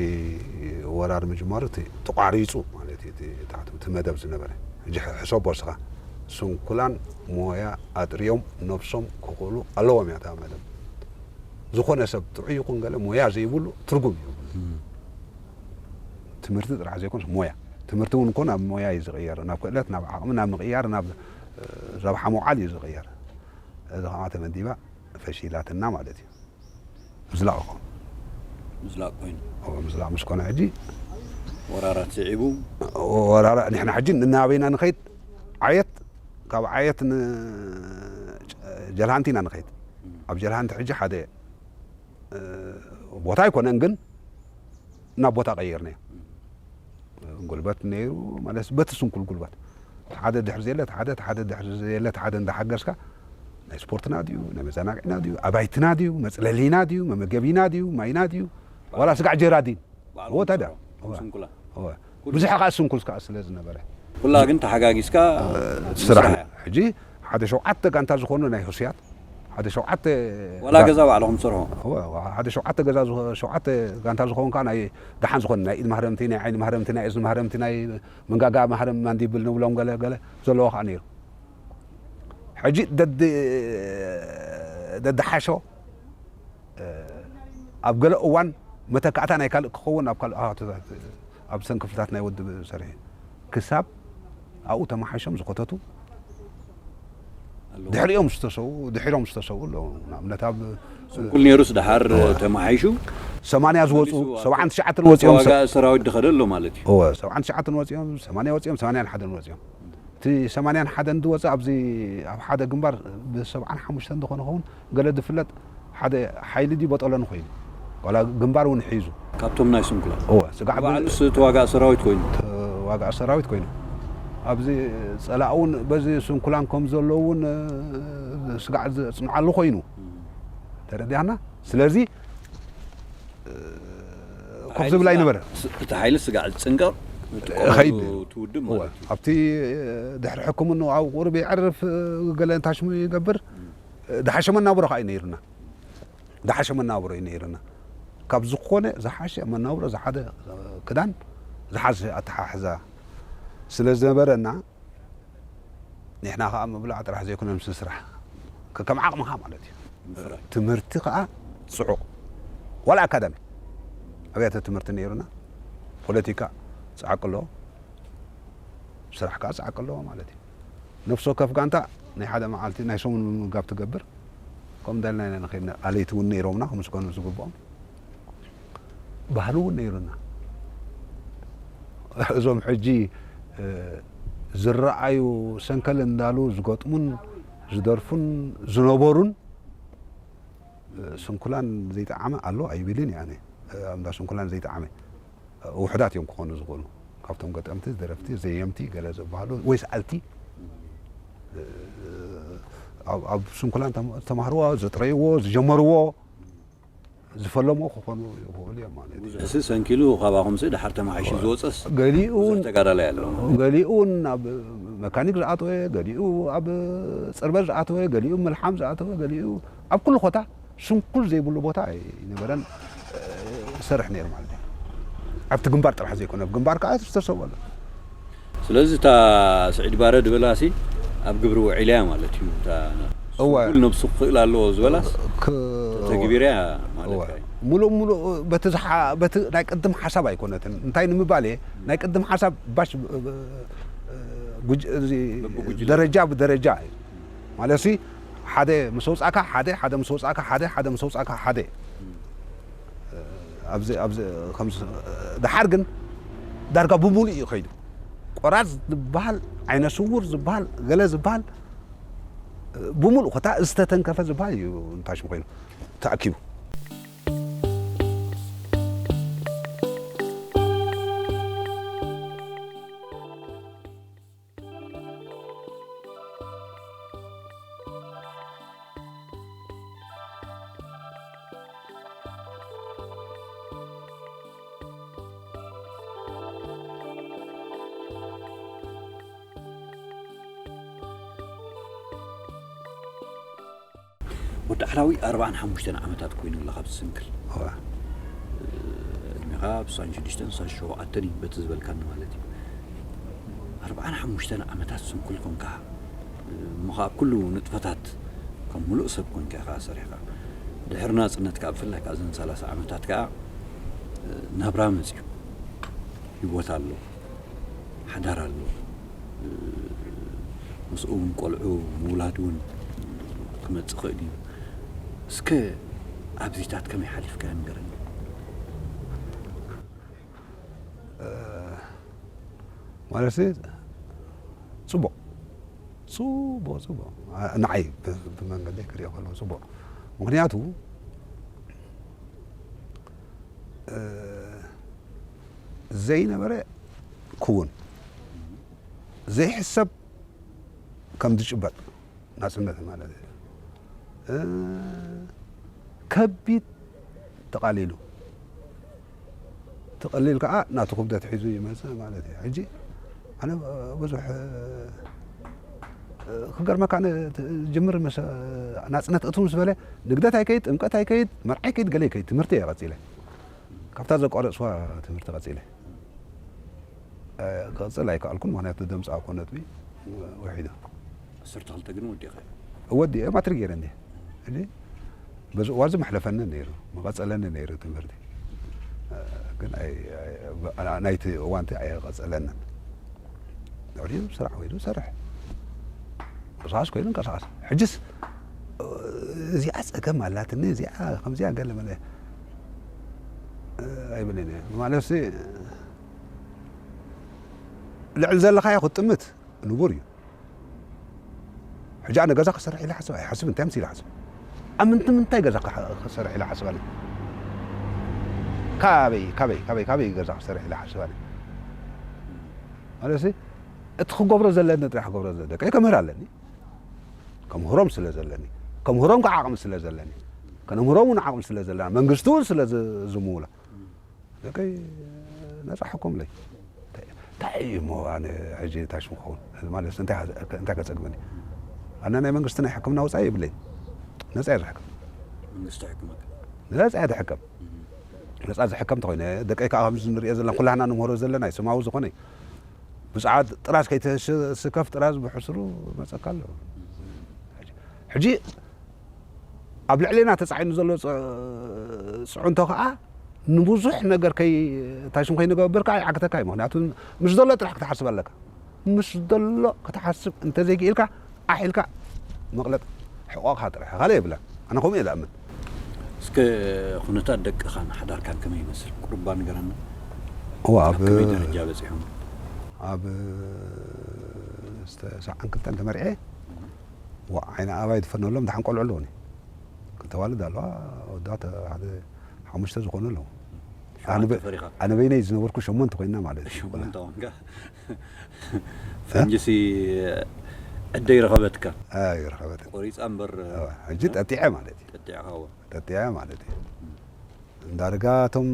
ወራር ምጅማሩ እቲ ተቋሪጹ ማለት እዩ። እቲ ታሕቱ እቲ መደብ ዝነበረ ሕጂ ሕሰቦ እስኻ፣ ስንኩላን ሞያ ኣጥርዮም ነብሶም ክኽእሉ ኣለዎም እያ እታ መደብ። ዝኾነ ሰብ ጥዑይ ይኹን ገለ ሞያ ዘይብሉ ትርጉም የብሉ። ትምህርቲ ጥራሕ ዘይኮነስ ሞያ፣ ትምህርቲ እውን እኮ ናብ ሞያ እዩ ዝቕየር፣ ናብ ክእለት፣ ናብ ዓቕሚ፣ ናብ ምቕያር፣ ናብ ረብሓ ምውዓል እዩ ዝቕየር። እዚ ከዓ ተመዲባ ፈሺላትና ማለት እዩ። ምዝላቕ እኮ ምዝላቕ ኮይኑ እዎ፣ ምዝላቕ ምስ ኮነ ሕጂ ወራራት ስዒቡ ወራራ ንሕና ሕጂ ናበይና ንኸይድ? ዓየት፣ ካብ ዓየት ንጀልሃንቲ ኢና ንኸይድ። ኣብ ጀልሃንቲ ሕጂ ሓደ ቦታ ኣይኮነን ግን ናብ ቦታ ቀይርናዮ። ጉልበት ነይሩ ማለት በቲ ስንኩል ጉልበት ሓደ ድሕሪ ዘየለ ሓደ ሓደ ድሕሪ ዘየለ ሓደ እንዳሓገዝካ ናይ ስፖርትና ድዩ ናይ መዘናግዕና ድዩ ኣባይትና ድዩ መፅለሊና ድዩ መመገቢና ድዩ ማይና ድዩ ዋላ ስጋዕ ጀራዲን እዎ ታዲያ ስንኩላ ብዙሕ ከዓ ስንኩል ከዓ ስለ ዝነበረ ኩላ ግን ተሓጋጊዝካ ስራሕ ሕጂ ሓደ ሸውዓተ ጋንታ ዝኾኑ ናይ ህሱያት ሓደ ሸውዓተ ዋላ ገዛ ባዕልኹም ትሰርሑ ሓደ ሸውዓተ ገዛ ሸውዓተ ጋንታ ዝኾኑ ከዓ ናይ ደሓን ዝኾኑ ናይ ኢድ ማህረምቲ ናይ ዓይኒ ማህረምቲ ናይ እዝኒ ማህረምቲ ናይ መንጋጋ ማህረም ማንዲብል ንብሎም ገለ ገለ ዘለዎ ከዓ ነይሩ ሕጂ ደድሓሾ ኣብ ገለ እዋን መተካእታ ናይ ካልእ ክኸውን ኣብ ካልእ ኣሃቶታት ኣብ ሰን ክፍልታት ናይ ውድብ ሰርሐ ክሳብ ኣብኡ ተመሓይሾም ዝኮተቱ ድሕሪኦም ዝተሰው ድሕሮም ዝተሰው ኣለዉ ንኣብነት ኣብ ስንኩል ነይሩስ ደሓር ተመሓይሹ ሰማንያ ዝወፁ ሰብዓን ትሽዓተን ወፂኦም ዋጋ ሰራዊት ድኸደ ኣሎ ማለት እዩ እወ ሰብዓን ትሽዓተን ወፂኦም ሰማንያ ወፂኦም ሰማንያን ሓደን ወፂኦም እቲ ሰማንያን ሓደን ዝወፀ ኣብዚ ኣብ ሓደ ግንባር ብሰብዓን ሓሙሽተን ዝኾነ ኸውን ገለ ዝፍለጥ ሓደ ሓይሊ ድዩ በጠሎን ኮይኑ ዋላ ግንባር እውን ሒዙ ካብቶም ናይ ስንኩላ እወ ስጋዕ ባዕሉስ ተዋጋእ ሰራዊት ኮይኑ ዋጋእ ሰራዊት ኮይኑ ኣብዚ ፀላእ እውን በዚ ስንኩላን ከም ዘሎ እውን ስጋዕ ዘፅንዓሉ ኮይኑ ተረዲኣና ስለዚ ኮፍ ዝብል ኣይነበረ እቲ ሓይሊ ስጋዕ ዝፅንቀቕ ኸይድ ትውድብ ማለት እዩ ኣብቲ ድሕሪ ሕክምና ኣብ ቁሩብ ይዕርፍ ገለ እንታሽሙ ይገብር ድሓሸ መናብሮ ከዓ እዩ ነይርና ዝሓሸ መናብሮ እዩ ነይርና ካብ ዝኾነ ዝሓሸ መናብሮ ዝሓደ ክዳን ዝሓሸ ኣተሓሕዛ ስለ ዝነበረና ንሕና ከዓ ምብላዕ ጥራሕ ዘይኮነ ምስ ስራሕ ከከም ዓቕምኻ ማለት እዩ ትምህርቲ ከዓ ፅዑቕ ዋላ ኣካዳሚ ኣብያተ ትምህርቲ ነይሩና ፖለቲካ ፀዓቂ ኣለዎ ስራሕ ከዓ ፀዓቂ ኣለዎ ማለት እዩ ነፍሲ ወከፍ ጋንታ ናይ ሓደ መዓልቲ ናይ ሰሙን ምምጋብ ትገብር ከምኡ እንዳልና ኢና ንኸይድ ኣለይቲ እውን ነይሮምና ክምስገኑ ዝግብኦም ባህሊ እውን ነይሩና እዞም ሕጂ ዝረኣዩ ሰንከል እንዳሉ ዝገጥሙን ዝደርፉን ዝነበሩን ስንኩላን ዘይጠዓመ ኣሎ ኣይብልን እየ ኣነ ኣምዳ ስንኩላን ዘይጠዓመ ውሕዳት እዮም ክኾኑ ዝኽእሉ ካብቶም ገጠምቲ ደረፍቲ ዘየምቲ ገለ ዝበሃሉ ወይ ሰኣልቲ ኣብ ስንኩላን ዝተማህርዎ ዘጥረይዎ ዝጀመርዎ ዝፈለሙ ክኾኑ ይኽእሉ እዮም ማለት እዩ። ብዙሕ ሲ ሰንኪሉ ካባኹም ሲ ድሓር ተማሓይሹ ዝወፀስ ገሊኡ ብዙሕ ተጋዳላይ ኣሎ። ገሊኡ እውን ኣብ መካኒክ ዝኣተወ፣ ገሊኡ ኣብ ፅርበት ዝኣተወ፣ ገሊኡ ምልሓም ዝኣተወ፣ ገሊኡ ኣብ ኩሉ ኮታ ስንኩል ዘይብሉ ቦታ ኣይነበረን። ሰርሕ ነይሩ ማለት እዩ። ኣብቲ ግንባር ጥራሕ ዘይኮነ ኣብ ግንባር ከዓ ዝተሰብኣሉ። ስለዚ እታ ስዒድ ባረ ዝበላሲ ኣብ ግብሪ ውዒላ እያ ማለት እዩ። እታ እወ። ስንኩል ነብሱ ክኽእል ኣለዎ ዝበላስ ክ- ተተግቢራ እያ ማለት እወ። እዩ። ሙሉእ ሙሉእ በቲ ዝሓ- በቲ ናይ ቅድም ሓሳብ ኣይኮነትን። እንታይ ንምባል እየ ናይ ቅድም ሓሳብ ባሽ እ፣ ጉጅ- እዚ በብጉጅለ። ደረጃ ብደረጃ እዩ ማለት ሲ ሓደ ምስ ወፃእካ ሓደ ሓደ ምስ ወፃእካ ሓደ ሓደ ምስ ወፃእካ ሓደ ኣብዚ ኣብዚ ከም ደሓር ግን ዳርጋ ብሙሉእ እዩ ከይዱ። ቆራፅ ዝበሃል ዓይነ ስውር ዝበሃል ገለ ዝበሃል ብሙሉእ ኮታ ዝተተንከፈ ዝበሃል እዩ እንታሽም ኮይኑ ተኣኪቡ። ወዲ ዓላዊ ኣርባዓን ሓሙሽተን ዓመታት ኮይኑ ኣሎ ካብ ዝስንክል። እዋ። እድሜኻ ስሳን ሽዱሽተን ስሳን ሸውዓተን እዩ በቲ ዝበልካኒ ማለት እዩ። ኣርባዓን ሓሙሽተን ዓመታት ስንኩል ኮንካ እሞ ከዓ ኩሉ ንጥፈታት ከም ሙሉእ ሰብ ኮንካ ኢኻ ሰሪሕካ። ድሕሪ ናፅነት ከዓ ብፍላይ ከዓ እዘን ሰላሳ ዓመታት ከዓ ናብራ መፅዩ። ህይወት ኣሎ፣ ሓዳር ኣሎ። ምስኡ እውን ቆልዑ ምውላድ እውን ክመፅእ ይኽእል እዩ። እስከ ኣብዚታት ከመይ ሓሊፍካዮ ንገረኒ። ማለት ጽቡቕ ጽቡቕ ጽቡቕ ንዓይ ብመንገዲ ክሪኦ ከለዎ ጽቡቕ። ምክንያቱ ዘይነበረ ክውን ዘይሕሰብ ከም ዝጭበጥ ናጽነት ማለት እዩ። ከቢድ ተቓሊሉ ትቐሊል ከዓ ናቱ ክብደት ሒዙ ይመፅእ ማለት እዩ። ሕጂ ኣነ ብዙሕ ክገርመካ ጅምር ምስ ናፅነት እቱ ምስ በለ ንግደት ኣይከይድ፣ ጥምቀት ኣይከይድ፣ መርዓ ኣይከይድ፣ ገለ ኣይከይድ ትምህርቲ እየ ቀፂለ። ካብታ ዘቋረፅዋ ትምህርቲ ቀፂለ ክቕፅል ኣይከኣልኩን። ምክንያቱ ደምፃ ኮነትቢ ውሒዱ ዓሰርተ ክልተ ግን ወዲእኻ ወዲኤ ማትሪክ ገይረ እንዲ ሕጂ በዚ እዋን እዚ መሕለፈኒ ነይሩ መቐፀለኒ ነይሩ ትምህርቲ ግን ናይቲ እዋንቲ ኣይቐፀለንን። ድሕሪኡ ስራሕ ኮይኑ ሰርሕ ቅስቃስ ኮይኑ ቀሳቀስ ሕጅስ እዚኣ ፀገም ኣላትኒ እዚኣ ከምዚኣ ገለ መለ ኣይብልን እየ ማለት ልዕሊ ዘለኻዮ ክትጥምት ንቡር እዩ። ሕጂ ኣነ ገዛ ክሰርሕ ኢለ ሓስብ ኣይሓስብ እንታይ ምስ ኢለ ሓስብ ኣብ ምንቲ ምንታይ ገዛ ክሰርሕ ኢለ ሓስብ ኣነ ካበይ ካበይ ካበይ ካበይ ገዛ ክሰርሕ ኢለ ሓስብ ኣነ ማለት እቲ ክገብሮ ዘለኒ ጥራሕ ክገብሮ ደቀይ ከምህር ኣለኒ ከምህሮም ስለ ዘለኒ ከምህሮም ከዓ ዓቕሚ ስለ ዘለኒ ከነምህሮም እውን ዓቕሚ ስለ ዘለና መንግስቲ እውን ስለ ዝምውላ ደቀይ ነፃ ሕኮምለይ እንታይ እዩ እሞ ኣነ ሕጂ እንታይ ሽም ክኸውን ማለት እንታይ ከፀግመኒ ኣነ ናይ መንግስቲ ናይ ሕክምና ወፃኢ የብለይ ነፃ እየ ዝሕክም መንግስቲ ሕክመካ ነፃ እየ ዝሕከም ነፃ ዝሕከም እንተኮይነ ደቀይ ከዓ ከምዚ ንሪኦ ዘለና ኩላህና ንምህሮ ዘለና እዩ ስማዊ ዝኾነ እዩ ብፅዓት ጥራዝ ከይተስከፍ ጥራዝ ብሕስሩ መፀካ ኣሎ ሕጂ ኣብ ልዕሌና ተፃዒኑ ዘሎ ፅዕንቶ ከዓ ንብዙሕ ነገር ከይታሽም ከይንገብር ከዓ ይዓግተካ እዩ ምክንያቱ ምስ ዘሎ ጥራሕ ክትሓስብ ኣለካ ምስ ዘሎ ክትሓስብ እንተዘይክኢልካ ኣሕ ኢልካ መቕለጥ ሕቆቕካ ጥራሕ ካልእ የብላ ኣነ ከምኡ እየ ዝኣምን እስከ ኩነታት ደቅኻን ሓዳርካን ከመይ ይመስል ቁርባ ንገረና እዋ ኣብ ከመይ ደረጃ በፂሖም ኣብ ሰዓን ክልተን ተመርዐ ዋ ዓይነ ኣባይ ዝፈነሎም ደሓን ቆልዑ ኣለውኒ ክልተ ዋልድ ኣለዋ ወዳት ሓደ ሓሙሽተ ዝኾኑ ኣለዉ ኣነ በይነይ ዝነበርኩ ሸሞንተ ኮይና ማለት እዩ ሸሞንተ ኮንካ ፈንጅሲ ዕደ ይረኸበትካ ይረኸበት ቆሪፃ እምበር ሕጂ ጠጢዐ ማለት እዩ ጠጢዕካዎ ጠጢዐ ማለት እዩ ዳርጋ እቶም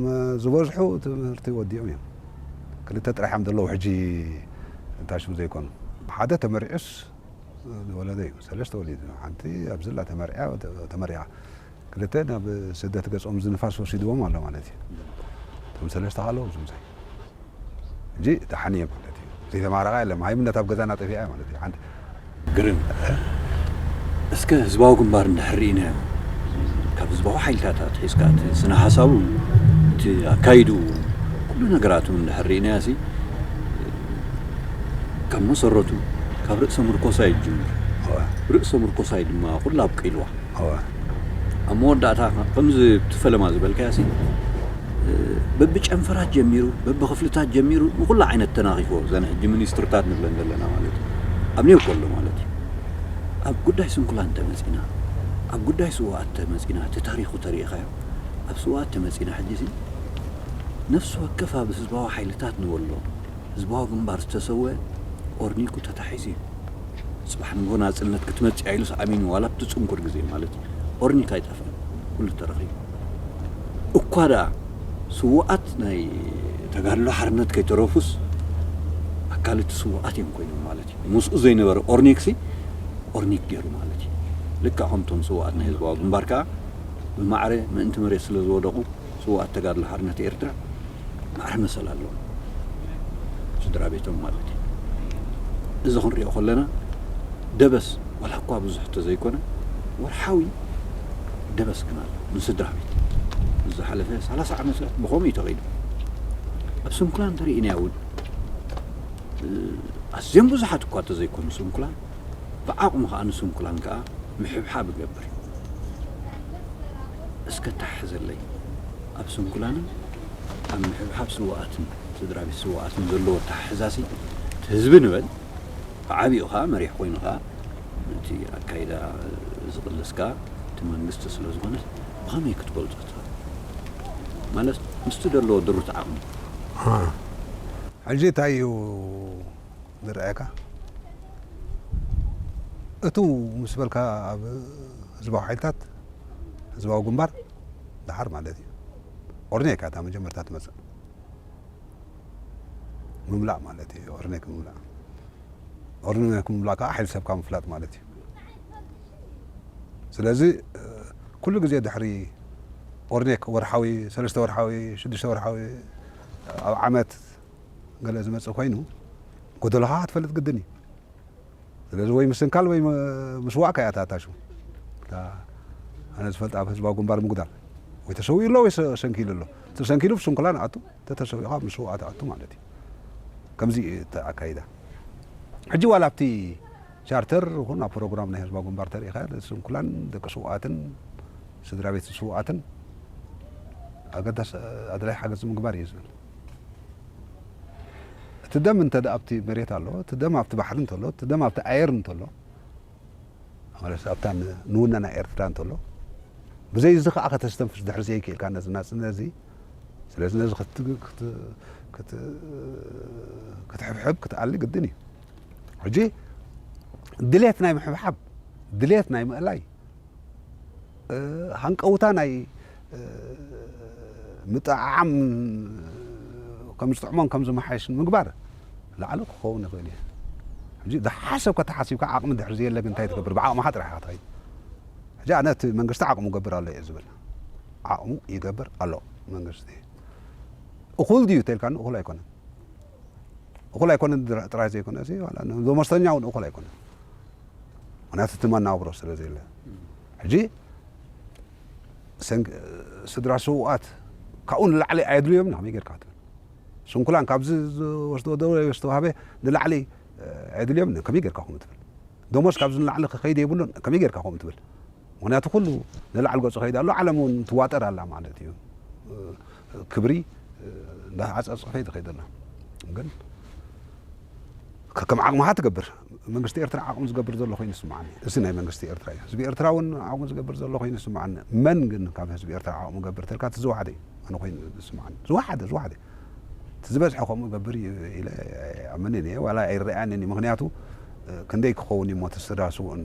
ዝበዝሑ ትምህርቲ ወዲኦም እዮም። ክልተ ጥራሕ እዮም ዘለዉ ሕጂ፣ እንታይ ሽሙ ዘይኮኑ። ሓደ ተመሪዑስ ዝወለደ እዩ፣ ሰለስተ ወሊዱ። ሓንቲ ኣብዝላ ተመሪዓ፣ ተመሪዓ። ክልተ ናብ ስደት ገጾም ዝንፋስ ወሲድዎም ኣሎ ማለት እዩ። እቶም ሰለስተ ካልኦ ብዙም ዘይ ሕጂ ደሓን እየ ማለት እዩ። ዘይተማረቓ የለም። ሃይምነት ኣብ ገዛና ጠፊኣ እያ ማለት እዩ። ሓንቲ ግርም። እስከ ህዝባዊ ግንባር እንድሕር ርኢናዮ፣ ካብ ህዝባዊ ሓይልታት ኣትሒዝካ እቲ ስነ ሓሳቡ፣ እቲ ኣካይዱ፣ ኩሉ ነገራቱ እንድሕር ርኢናዮ ሲ፣ ካብ መሰረቱ ካብ ርእሰ ምርኮሳ ይጅምር። ርእሰ ምርኮሳ እዩ ድማ ኩሉ ኣብቂልዋ። ኣብ መወዳእታ ከምዚ እቲ ፈለማ ዝበልካዮ ሲ፣ በብጨንፈራት ጀሚሩ፣ በብክፍልታት ጀሚሩ ንኩሉ ዓይነት ተናኺፎ፣ እዘን ሕጂ ሚኒስትርታት ንብለን ዘለና ማለት እዩ። ኣብ ኔው ከሎ ማለት እዩ። ኣብ ጉዳይ ስንኩላን ተመጺና፣ ኣብ ጉዳይ ስውኣት ተመጺና፣ እቲ ታሪኹ ተሪኢኻዮ፣ ኣብ ስውኣት ተመጺና ሕጂ ሲ፣ ነፍሲ ወከፍ ኣብ ህዝባዊ ሓይልታት ንበሎ ህዝባዊ ግንባር ዝተሰወ ኦርኒኩ ተታሒዙ እዩ። ጽባሕ ንግሆ ናጽነት ክትመጽእ ኢሉስ ኣሚኑ ዋላ ኣብቲ ጽንኩር ግዜ ማለት እዩ። ኦርኒክ ኣይጠፍአን፣ ኩሉ ተረኺቡ። እኳ ደኣ ስውኣት ናይ ተጋድሎ ሓርነት ከይተረፉስ ኣካል እቲ ስውኣት እዮም ኮይኖም ማለት እዩ። ምስኡ ዘይነበረ ኦርኒክሲ ኦርኒክ ገይሩ ማለት እዩ። ልክዕ ከምቶም ስውኣት ናይ ህዝባዊ ግንባር ከኣ ብማዕረ ምእንቲ መሬት ስለ ዝወደቑ ስውኣት ተጋድሎ ሓርነት ኤርትራ ማዕረ መሰል ኣለዎም፣ ስድራ ቤቶም ማለት እዩ። እዚ ክንሪኦ ከለና ደበስ ዋላ እኳ ብዙሕ ተዘይኮነ ወርሓዊ ደበስ ግን ኣሎ ንስድራ ቤት። ዝሓለፈ ሰላሳ ዓመታት ብኸምኡ እዩ ተኸይዱ። ኣብ ስንኩላን እንተርኢናዮ እውን ኣዝዮም ብዙሓት እኳ ተዘይኮኑ ስንኩላን ብዓቕሙ ከዓ ንስንኩላን ከዓ ምሕብሓብ ይገብር። እስከ ተሓሕዘለይ ኣብ ስንኩላንን ኣብ ምሕብሓብ ስውኣትን ስድራ ቤት ስውኣትን ዘለዎ ኣተሓሕዛሲ እቲ ህዝቢ ንበል ብዓቢኡ ከዓ መሪሕ ኮይኑ ከዓ ነቲ ኣካይዳ ዝቕልስ ከዓ እቲ መንግስቲ ስለ ዝኾነ ብኸመይ ክትገልፆ ትኽእል? ማለት ምስቲ ዘለዎ ድሩት ዓቕሚ ሕጂ እንታይ እዩ ዝረኣየካ? እቱ ምስ በልካ ኣብ ህዝባዊ ሓይልታት ህዝባዊ ግንባር ደሓር ማለት እዩ። ኦርኔካ እታ መጀመርታ ትመፅእ ምምላእ ማለት እዩ። ኦርኔክ ምምላእ ኦርኔክ ምምላእ ከዓ ሓይል ሰብካ ምፍላጥ ማለት እዩ። ስለዚ ኩሉ ግዜ ድሕሪ ኦርኔክ ወርሓዊ፣ ሰለስተ ወርሓዊ፣ ሽዱሽተ ወርሓዊ፣ ኣብ ዓመት ገለ ዝመፅእ ኮይኑ ጎደሎኻ ክትፈልጥ ግድን እዩ። ስለዚ ወይ ምስንካል ወይ ምስዋእ ከያታታሹ ኣነ ዝፈልጥ ኣብ ህዝባዊ ግንባር ምጉዳል ወይ ተሰዊኡ ኣሎ ወይ ሰንኪሉ ኣሎ። እቲ ሰንኪሉ ብስንኩላን ኣቱ ተተሰዊኡ ካብ ምስዋእ ኣቱ ማለት እዩ። ከምዚ እዩ እቲ ኣካይዳ። ሕጂ ዋላ ኣብቲ ቻርተር ይኹን ኣብ ፕሮግራም ናይ ህዝባዊ ግንባር ተሪኢኻ ስንኩላን ደቂ ስውኣትን ስድራ ቤት ስውኣትን ኣገዳስ ኣድላይ ሓገዝ ምግባር እዩ ዝብል። እቲ ደም እንተ ኣብቲ መሬት ኣሎ፣ እቲ ደም ኣብቲ ባሕሪ እንተሎ፣ እቲ ደም ኣብቲ ኣየር እንተሎ፣ ማለት ኣብታ ንውነና ኤርትራ እንተሎ፣ ብዘይ እዚ ከዓ ከተስተንፍስ ድሕሪ ዘይክእልካ ነዚ ናጽነት እዚ፣ ስለዚ ነዚ ክትሕብሕብ ክትኣሊ ግድን እዩ። ሕጂ ድሌት ናይ ምሕብሓብ ድሌት ናይ ምእላይ ሃንቀውታ ናይ ምጥዕዓም ከም ዝጥዕሞን ከም ዝመሓየሽን ምግባር ላዕሊ ክኸውን ይኽእል እዩ። ሕጂ ዝሓሰብካ ተሓሲብካ ዓቕሚ ድሕሪ ዘየለ ግን እንታይ ትገብር? ብዓቕምኻ ጥራሕ ኢኻ ትኸይድ። ሕጂ ኣነ እቲ መንግስቲ ዓቕሙ ገብር ኣሎ እየ ዝብል። ዓቕሙ ይገብር ኣሎ መንግስቲ። እኹል ድዩ ተልካኒ? እኹል ኣይኮነን። እኹል ኣይኮነን ጥራይ ዘይኮነ ደሞዝተኛ እውን እኹል ኣይኮነን። ምክንያቱ እቲ መናብሮ ስለ ዘየለ ሕጂ ስድራ ስውኣት ካብኡ ንላዕሊ ኣየድልዮም ከመይ ጌርካ ትብል? ስንኩላን ካብዚ ዝወስድዎ ደሞዝ ዝተዋህበ ንላዕሊ ኣየድልዮም ከመይ ጌርካ ከምኡ ትብል? ደሞዝ ካብዚ ንላዕሊ ክኸይድ የብሉን ከመይ ጌርካ ከምኡ ትብል? ምክንያቱ ኩሉ ንላዕሊ ገፁ ከይድ ኣሎ፣ ዓለም እውን ትዋጠር ኣላ ማለት እዩ። ክብሪ እንዳዓፀፀፈ ትኸይድ ኣላ። ግን ከከም ዓቕምኻ ትገብር። መንግስቲ ኤርትራ ዓቕሙ ዝገብር ዘሎ ኮይኑ ይስምዓኒ። እዚ ናይ መንግስቲ ኤርትራ እዩ። ህዝቢ ኤርትራ እውን ዓቕሙ ዝገብር ዘሎ ኮይኑ ይስምዓኒ። መን ግን ካብ ህዝቢ ኤርትራ ዓቕሙ ገብር ተልካ እቲ ዝወሓደ እዩ። ኣነ ኮይኑ ዝስምዓኒ። ዝወሓደ፣ ዝወሓደ። እቲ ዝበዝሐ ከምኡ ገብር እዩ ኢለ ኣይኣምንን እየ፣ ዋላ ኣይረኣያንን እዩ። ምክንያቱ ክንደይ ክኸውን እዩ ሞት ስድራ ስውእን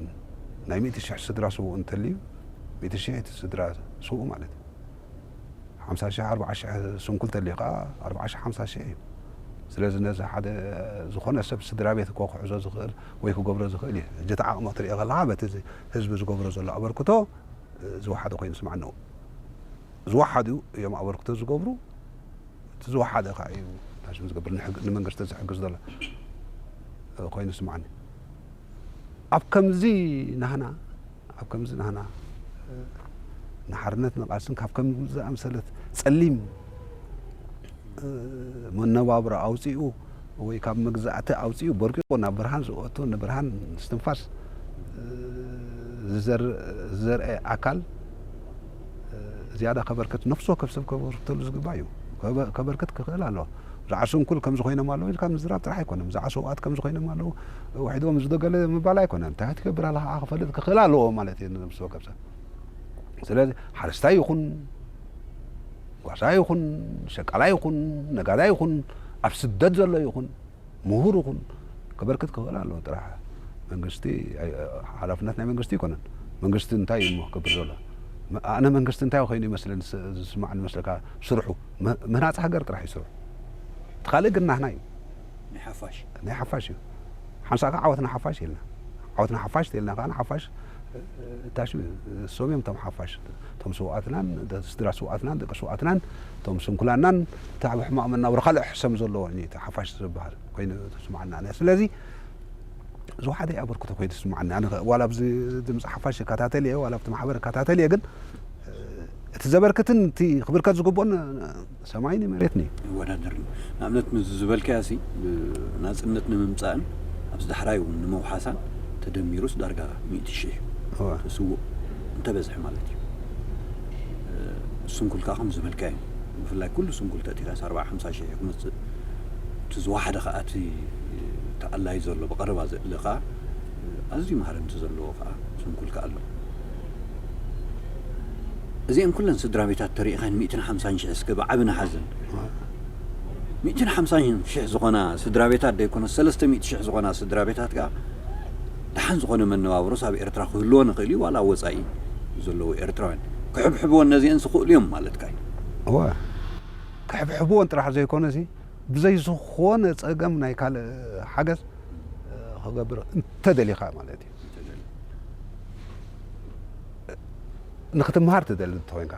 ናይ ሚእቲ ሽሕ ስድራ ስውእ እንተልዩ ሚእቲ ሽሕ እቲ ስድራ ስውእ ማለት እዩ። ሓምሳ ሺሕ ኣርብዓ ሺሕ ስንኩል ተልዩ ከዓ ኣርብዓ ሺሕ ሓምሳ ሺሕ እዩ። ስለዚ ነዚ ሓደ ዝኾነ ሰብ ስድራ ቤት እኮ ክሕዞ ዝኽእል ወይ ክገብሮ ዝኽእል እዩ። ሕጂ እቲ ዓቕሚ ክትሪኦ ከለኻ በቲ ህዝቢ ዝገብሮ ዘሎ ኣበርክቶ ዝወሓደ ኮይኑ ስማዕ ኣለዎ። ዝወሓዱ እዮም ኣበርክቶ ዝገብሩ። እቲ ዝወሓደ ከዓ እዩ ናሽም ዝገብር ንሕግ- ንመንግስቲ ዝሕግዝ ዘሎ ኮይኑ ስማዕኒ። ኣብ ከምዚ ናህና ኣብ ከምዚ ናህና ንሓርነት ንቓልስን ካብ ከም ዝኣምሰለት ጸሊም መነባብሮ ኣውፂኡ ወይ ካብ መግዛእቲ ኣውፂኡ በርቂቑ ናብ ብርሃን ዝወቱ ንብርሃን ስትንፋስ ዝዘርአ ኣካል ዝያዳ ከበርከት ነፍሲ ወከፍ ሰብ ከበርክተሉ ዝግባእ እዩ። ከበርክት ክኽእል ኣለዎ። ብዛዕባ ስንኩል ከምዚ ኮይኖም ኣለዉ ኢልካ ምዝራብ ጥራሕ ኣይኮነን። ብዛዕባ ሰውኣት ከምዚ ኮይኖም ኣለዉ ውሒድዎም ዝደገለ ምባል ኣይኮነን። እንታይ ትገብር ኣለኻ ክፈልጥ ክኽእል ኣለዎ ማለት እዩ ነፍሲ ወከፍ ሰብ። ስለዚ ሓረስታይ ይኹን ጓሳ ይኹን ሸቃላ ይኹን ነጋዳ ይኹን ኣብ ስደት ዘሎ ይኹን ምሁር ይኹን ከበርክት ክኽእል ኣለዎ ጥራሕ። መንግስቲ ሓላፍነት ናይ መንግስቲ ኣይኮነን። መንግስቲ እንታይ እዩ እሞ ክገብር ዘሎ? ኣነ መንግስቲ እንታይ ኮይኑ ይመስለኒ ዝስማዕ ዝመስለካ ስርሑ ምህናፅ ሃገር ጥራሕ እዩ ስርሑ። እቲ ካልእ ግን ናህና እዩ። ናይ ሓፋሽ ናይ ሓፋሽ እዩ። ሓንሳእ ከዓ ዓወትና ሓፋሽ ኢልና ዓወትና ሓፋሽ ተልና ከዓ ሓፋሽ እታሽ እሶም እዮም እቶም ሓፋሽ እቶም ስውኣትናን ስድራ ስውኣትናን ደቂ ስውኣትናን እቶም ስንኩላናን እቲ ኣብ ሕማቕ መናብሮ ካልእ ሕሰም ዘለዎ እዩ እቲ ሓፋሽ ዝበሃል ኮይኑ ተስማዓና ኣነ ስለዚ ዝወሓደ ኣበርክቶ ኮይኑ ተስማዓኒ ኣነ ዋላ ኣብዚ ድምፂ ሓፋሽ ይከታተል እየ ዋላ ኣብቲ ማሕበር ይከታተል እየ ግን እቲ ዘበርክትን እቲ ክብርከት ዝግብኦን ሰማይን መሬትን እዩ። ይወዳደር እዩ። ንኣብነት ምስ ዝበልካያ ሲ ናፅነት ንምምፃእን ኣብዚ ዳሕራይ እውን ንምውሓሳን ተደሚሩስ ዳርጋ ሚእቲ ሽሕ እዩ። ተስውእ እንተበዝሐ ማለት እዩ። ስንኩል ከዓ ከም ዝበልካዮ ብፍላይ ኩሉ ስንኩል ተእቲኻስ ኣርባዓ ሓምሳ ሽሕ እዩ ክመፅእ እቲ ዝወሓደ ከዓ እቲ ተኣላይ ዘሎ ብቐረባ ዘእለ ከዓ ኣዝዩ ማህረምቲ ዘለዎ ከዓ ስንኩል ከዓ ኣሎ። እዚአን ኩለን ስድራ ቤታት ተሪኢኻን ሚእትን ሓምሳን ሽሕ እስከ ብዓቢ ንሓዝን ሚእትን ሓምሳን ሽሕ ዝኾና ስድራ ቤታት ደይኮነ ሰለስተ ሚእቲ ሽሕ ዝኾና ስድራ ቤታት ከዓ ደሓን ዝኾነ መነባብሮስ ኣብ ኤርትራ ክህልዎ ንኽእል እዩ ዋላ ኣብ ወፃኢ ዘለዉ ኤርትራውያን ክሕብሕብወን ነዚአን ዝኽእሉ እዮም ማለትካ እዩ። እወ ክሕብሕብወን ጥራሕ ዘይኮነ ሲ ብዘይ ዝኾነ ፀገም ናይ ካልእ ሓገዝ ክገብር እንተደሊኻ ማለት እዩ። ንክትምሃር ትደሊ እንተኮይንካ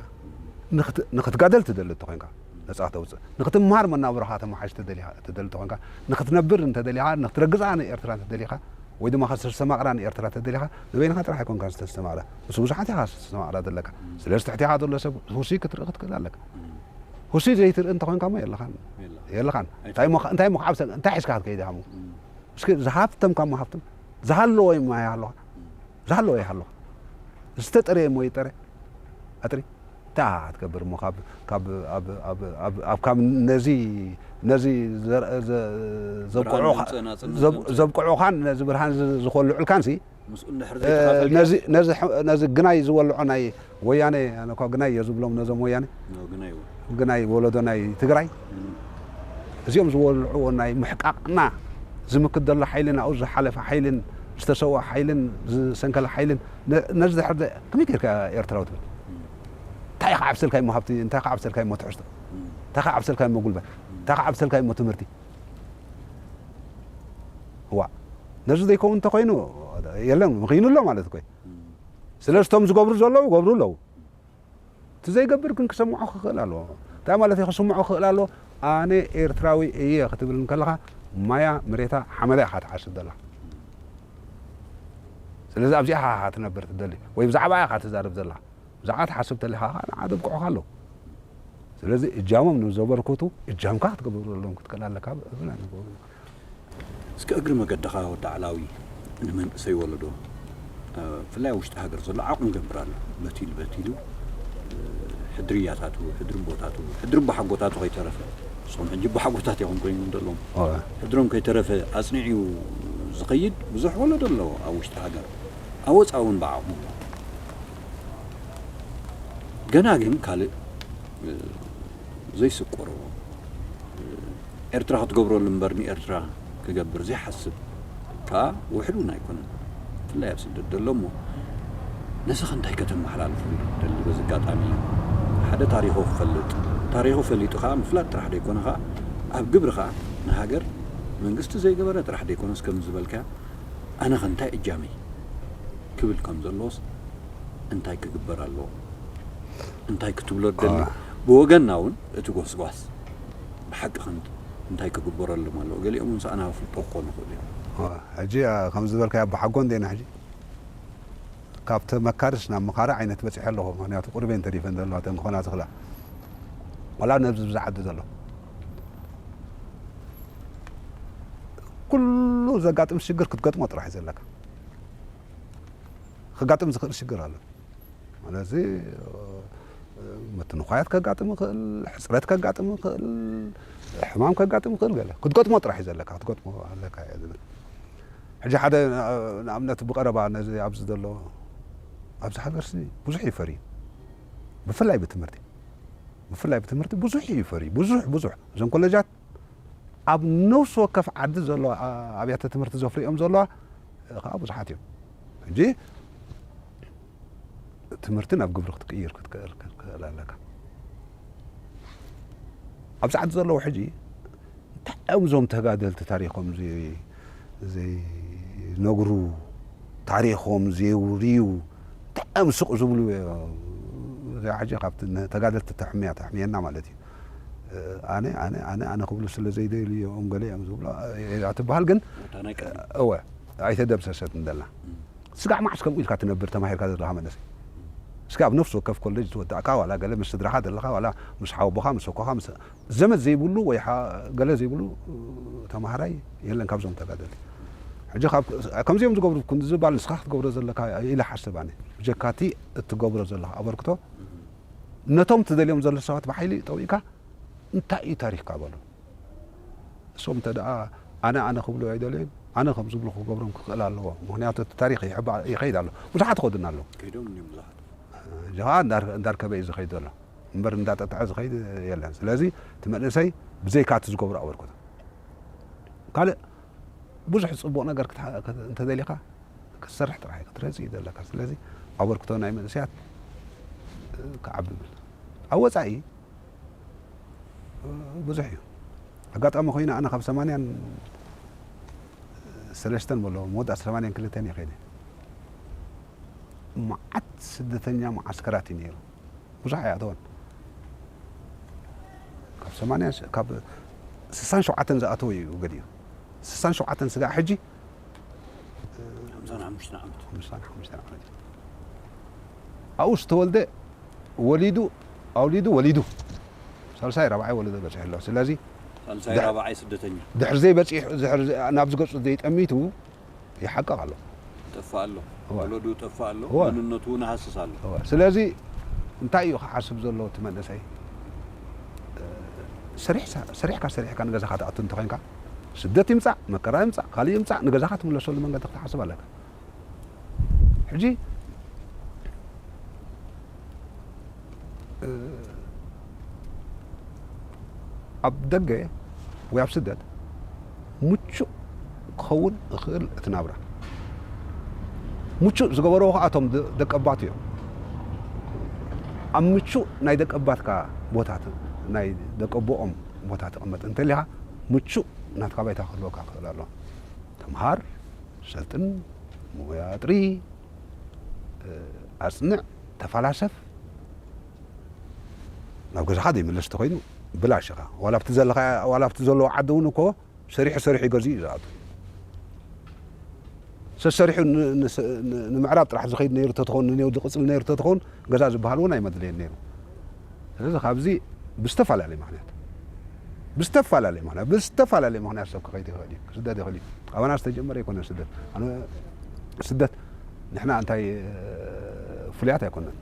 ንክትጋደል ትደሊ እንተኮይንካ ነፃ ተውፅእ ንክትምሃር መናብሮካ ተመሓሽ ትደሊ እንተኮይንካ ንክትነብር እንተደሊካ ንክትረግፃ ንኤርትራ እንተደሊካ ወይ ድማ ከተስተማቕራ ንኤርትራ እንተደሊካ ንበይንካ ጥራሕ ኣይኮንካ ዝተስተማቕራ ምስ ብዙሓት ኢካ ዝተስተማቕራ ዘለካ ስለዚ ትሕቲካ ዘሎ ሰብ ሁሲ ክትርኢ ክትክእል ኣለካ። ሁሲ ዘይትርኢ እንተኮይንካ ሞ የለካን የለካን እንታይ ሞ ክዓብ ሰብ እንታይ ሒዝካ ክትከይድ ኢካ ሞ እስኪ ዝሃብተምካ ሞ ሃብተም ዝሃለዎ ሞ ይሃለካ ዝሃለዎ ይሃለካ ዝተጠረየ ሞ ይጠረ ኣጥሪ እንታይ ኢካ ክትገብር ሞ ካብ ካብ ኣብ ኣብ ኣብ ኣብ ካብ ነዚ ነዚ ዘብቅዑኻን ነዚ ብርሃን ዝኮልዑልካን ሲ ነዚ ግናይ ዝወልዖ ናይ ወያነ ኣነ እኳ ግናይ እየ ዝብሎም ነዞም ወያነ ግናይ ወለዶ ናይ ትግራይ እዚኦም ዝወልዕዎ ናይ ምሕቃቕና ዝምክት ዘሎ ሓይልን ኣብኡ ዝሓለፈ ሓይልን ዝተሰወ ሓይልን ዝሰንከለ ሓይልን ነዚ ድሕር ከመይ ጌርካ ኤርትራዊ ትብል እንታይ ኢኻ ዓብሰልካ እሞ ሃብቲ እንታይ ኢኻ ዓብሰልካ እሞ ትሕዝቶ እንታይ ኢኻ ዓብሰልካ እሞ ጉልበት እንታይ ኢኻ ዓብሰልካ እሞ ትምህርቲ ዋ ነዚ ዘይከውን እንተኮይኑ የለን ምኽይኑ ኣሎ ማለት እኮ ስለዚ እቶም ዝገብሩ ዘለዉ ይገብሩ ኣለዉ እቲ ዘይገብር ግን ክሰምዖ ክኽእል ኣለዎ እንታይ ማለት እዩ ክስምዖ ክኽእል ኣለዎ ኣነ ኤርትራዊ እየ ክትብል ከለኻ ማያ መሬታ ሓመዳ ኢኻ ትሓስብ ዘላ ስለዚ ኣብዚኣ ኢኻ ትነብር ትደሊ ወይ ብዛዕባ ኢኻ ትዛረብ ዘላ ብዛዕባ ትሓስብ ተለኻ ከዓ ንዓ ደብቅዑኻ ኣለዉ ስለዚ እጃሞም ንዘበርክቱ እጃምካ ክትገብር ዘለዎም ክትክእል ኣለካ እብል ኣነ እስከ እግሪ መገድኻ ወዲ ዓላዊ ንመንእሰይ ወለዶ ብፍላይ ኣብ ውሽጢ ሃገር ዘሎ ዓቕሙ ይገብር ኣሎ በቲሉ በቲሉ ሕድሪ ያታቱ ሕድሪ ቦታቱ ሕድሪ ባሓጎታቱ ከይተረፈ ንስኹም ሕጂ ባሓጎታት ኢኹም ኮይኖም ዘለዎም ሕድሮም ከይተረፈ ኣፅኒዕዩ ዝኸይድ ብዙሕ ወለዶ ኣሎ ኣብ ውሽጢ ሃገር ኣብ ወፃ እውን ብዓቕሙ ገና ግን ካልእ ዘይስቆሮ ኤርትራ ክትገብረሉ እምበር ንኤርትራ ክገብር ዘይሓስብ ከዓ ውሕድ እውን ኣይኮነን ብፍላይ ኣብ ስደት ዘሎ እሞ ነስኸ እንታይ ከተመሓላልፉ ደሊ በዚ ኣጋጣሚ ሓደ ታሪኹ ክፈልጥ፣ ታሪኹ ፈሊጡ ከዓ ምፍላጥ ጥራሕ ደይኮነ ከዓ ኣብ ግብሪ ከዓ ንሃገር መንግስቲ ዘይገበረ ጥራሕ ደይኮነስ ከም ዝበልካ ኣነ ከ እንታይ እጃመይ ክብል ከም ዘለዎስ እንታይ ክግበር ኣለዎ እንታይ ክትብሎ ደሊ ብወገንና እውን እቲ ጎስጓስ ብሓቂ ከ እንታይ ክግበረሎም ኣለዎ? ገሊኦም እውን ሰኣና ፍልጦ ክኾኑ ይኽእሉ እዮም። ሕጂ ከም ዝበልካዮ ኣቦሓጎ እንዴና ሕጂ ካብቲ መካርስ ናብ መኻሪ ዓይነት በፂሐ ኣለኹ። ምክንያቱ ቁርበን ተሪፈን ዘለዋ ተን ክኾና ዝኽላ ዋላ ነብዚ ብዝዓዲ ዘሎ ኩሉ ዘጋጥም ሽግር ክትገጥሞ ጥራሕ እዩ ዘለካ። ክጋጥም ዝኽእል ሽግር ኣሎ። ማለት ምትንኳያት ከጋጥም ይኽእል፣ ሕፅረት ከጋጥም ይኽእል፣ ሕማም ከጋጥም ይኽእል፣ ገለ ክትገጥሞ ጥራሕ እዩ ዘለካ፣ ክትገጥሞ ኣለካ እየ ዝብል። ሕጂ ሓደ ንኣብነት ብቐረባ ነዚ ኣብዚ ዘሎ ኣብዚ ሃገርሲ ብዙሕ ይፈሪ እዩ። ብፍላይ ብትምህርቲ ብፍላይ ብትምህርቲ ብዙሕ እዩ ይፈሪ ብዙሕ ብዙሕ እዞም ኮለጃት ኣብ ነፍሲ ወከፍ ዓዲ ዘለዋ ኣብያተ ትምህርቲ ዘፍርዮም ዘለዋ ከዓ ብዙሓት እዮም። ሕጂ ትምህርቲ ናብ ግብሪ ክትቅይር ክትክእል ክትክእል ኣለካ። ኣብዚ ዓዲ ዘለዉ ሕጂ እንታይ እዮም እዞም ተጋደልቲ ታሪኾም ዘይነግሩ ታሪኾም ዘየውርዩ እንታይ እዮም ስቕ ዝብሉ እዚኣ ሕጂ ካብቲ ተጋደልቲ ተሕምያ ተሕምየና ማለት እዩ። ኣነ ኣነ ኣነ ኣነ ክብሉ ስለ ዘይደልዩ እዮም ገለ እዮም ዝብሉ እያ ትበሃል ግን እወ ኣይተደምሰሰት እንደላ ስጋዕ መዓስ ከምኡ ኢልካ ትነብር ተማሂርካ ዘለኻ መንእሰይ እስኪ ኣብ ነፍሲ ወከፍ ኮሌጅ ዝወዳእካ ዋላ ገለ ምስ ስድራኻ ዘለኻ ዋላ ምስ ሓወቦኻ ምስ ኣኮኻ ምስ ዘመድ ዘይብሉ ወይ ገለ ዘይብሉ ተማሃራይ የለን ካብዞም ተጋደልቲ ሕጂ ከምዚኦም ዝገብሩ ዝባል ንስኻ ክትገብሮ ዘለካ ኢለ ሓስብ ኣነ ብጀካቲ እትገብሮ ዘለኻ ኣበርክቶ ነቶም ትደልዮም ዘሎ ሰባት ብሓይሊ ጠዊእካ እንታይ እዩ ታሪኽካ በሎ እሶም እንተ ደኣ ኣነ ኣነ ክብሉ ኣይደልዩን ኣነ ከም ዝብሉ ክገብሮም ክኽእል ኣለዎ ምክንያቱ እቲ ታሪኽ ይኸይድ ኣሎ ብዙሓት ይኸዱና ኣለዉ ከይዶም እኒም ብዙሓት እዚ ከዓ እንዳርከበ እዩ ዝኸይድ ዘሎ እምበር እንዳጠጥዐ ዝኸይድ የለን ስለዚ እቲ መንእሰይ ብዘይካ እቲ ዝገብሮ ኣበርክቶ ካልእ ብዙሕ ፅቡቕ ነገር እንተደሊኻ ክትሰርሕ ጥራሕ ክትረፅ እዩ ዘለካ ስለዚ ኣበርክቶ ናይ መንእሰያት ክዓቢ ብል ኣብ ወፃኢ ብዙሕ እዩ ኣጋጣሚ ኮይኑ ኣነ ካብ ሰማንያን ሰለስተን በሎ መወዳእታ ሰማንያን ክልተን እየ ከይደ መዓት ስደተኛ መዓስከራት እዩ ነይሩ ብዙሕ ኣይኣተወን ካብ ሰማንያ ካብ ስሳን ሸውዓተን ዝኣተወ እዩ ገዲኡ ስሳን ሸውዓተን ስጋዕ ሕጂ ሓምሳን ሓሙሽተን ዓመት ሓምሳን ሓሙሽተን ዓመት ኣብኡ ዝተወልደ ወሊዱ ኣውሊዱ ወሊዱ ሳልሳይ ራብዓይ ወለዶ በፂሑ ኣሎ ስለዚ ሳልሳይ ራብዓይ ስደተኛ ድሕር ዘይበፂሑ ናብ ዝገፁ ዘይጠሚቱ ይሓቅቕ ኣሎ ይጠፍእ ኣሎ ወለዱ ይጠፍእ ኣሎ መንነቱ እውን ይሃስስ ኣሎ ስለዚ እንታይ እዩ ክሓስብ ዘለዎ እቲ መንእሰይ ሰሪሕካ ሰሪሕካ ንገዛኻ ትኣቱ እንተኾይንካ ስደት ይምፃእ መከራ ይምፃእ ካልእ ይምፃእ ንገዛኻ ትምለሰሉ መንገዲ ክትሓስብ ኣለካ ሕጂ ኣብ ደገ ወይ ኣብ ስደት ምቹእ ክኸውን እኽእል እቲ ናብራ ምቹእ ዝገበርዎ ከዓ እቶም ደቀባቱ እዮም ኣብ ምቹእ ናይ ደቀባትካ ቦታ ናይ ደቀቦኦም ቦታ ተቐመጥ እንተሊኻ ምቹእ ናትካ ባይታ ክህልወካ ክኽእል ኣሎ ተምሃር ሰልጥን ሞያ ጥሪ ኣፅንዕ ተፈላሰፍ ናብ ገዛኻ ዘይምለስ ተኮይኑ ብላሽ ኢኻ ዋላ ኣብቲ ዘለኻ ዋላ ኣብቲ ዘለዎ ዓዲ እውን እኮ ሰሪሑ ሰሪሑ ይገዝእ እዩ ዝኣቱ ሰሰሪሑ ንምዕራብ ጥራሕ ዝኸይድ ነይሩ ተትኸውን ንኔው ዝቕፅል ነይሩ ተትኸውን ገዛ ዝበሃል እውን ኣይመድለየን ነይሩ ስለዚ ካብዚ ብዝተፈላለየ ምክንያት ብዝተፈላለየ ምክንያት ብዝተፈላለየ ምክንያት ሰብ ክኸይድ ይኽእል እዩ ክስደድ ይኽእል እዩ ኣባና ዝተጀመረ ኣይኮነን ስደት ኣነ ስደት ንሕና እንታይ ፍሉያት ኣይኮነን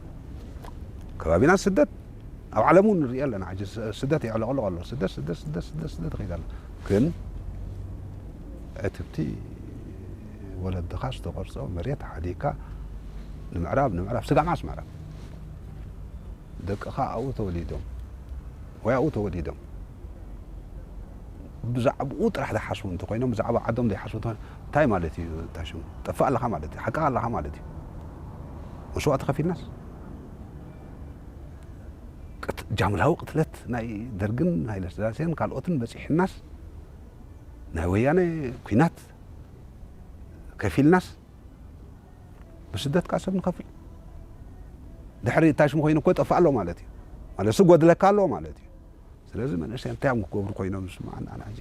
ከባቢና ስደት ኣብ ዓለም እውን ንሪኦ ኣለና ሕጂ ስደት የዕለቕልቕ ኣሎ ስደት ስደት ስደት ስደት ስደት ይኸይድ ኣሎ ግን ዕትብቲ ወለድኻ ዝተቆርፀ መሬት ሓዲግካ ንምዕራብ ንምዕራብ ስጋዕ መዓስ ምዕራብ ደቅኻ ኣብኡ ተወሊዶም ወይ ኣብኡ ተወሊዶም ብዛዕባኡ ጥራሕ ዝሓስቡ እንተኮይኖም ብዛዕባ ዓዶም ዘይሓስቡ እንታይ ማለት እዩ ታሽሙ ጠፍእ ኣለኻ ማለት እዩ ሓቅኻ ኣለኻ ማለት እዩ መስዋእቲ ከፊልናስ ጃምላዊ ቅትለት ናይ ደርግን ሃይለ ስላሴን ካልኦትን በፂሕናስ ናይ ወያነ ኲናት ከፊልናስ ብስደት ከዓ ሰብ ንኸፍል። ድሕሪ እታሽሙ ኮይኑ እኮ ጠፍእ ኣሎ ማለት እዩ። ማለት እሱ ጎድለካ ኣሎ ማለት እዩ። ስለዚ መንእሰይ እንታይ እዮም ክገብሩ ኮይኖም ዝስምዓና? ኣነ ሕጂ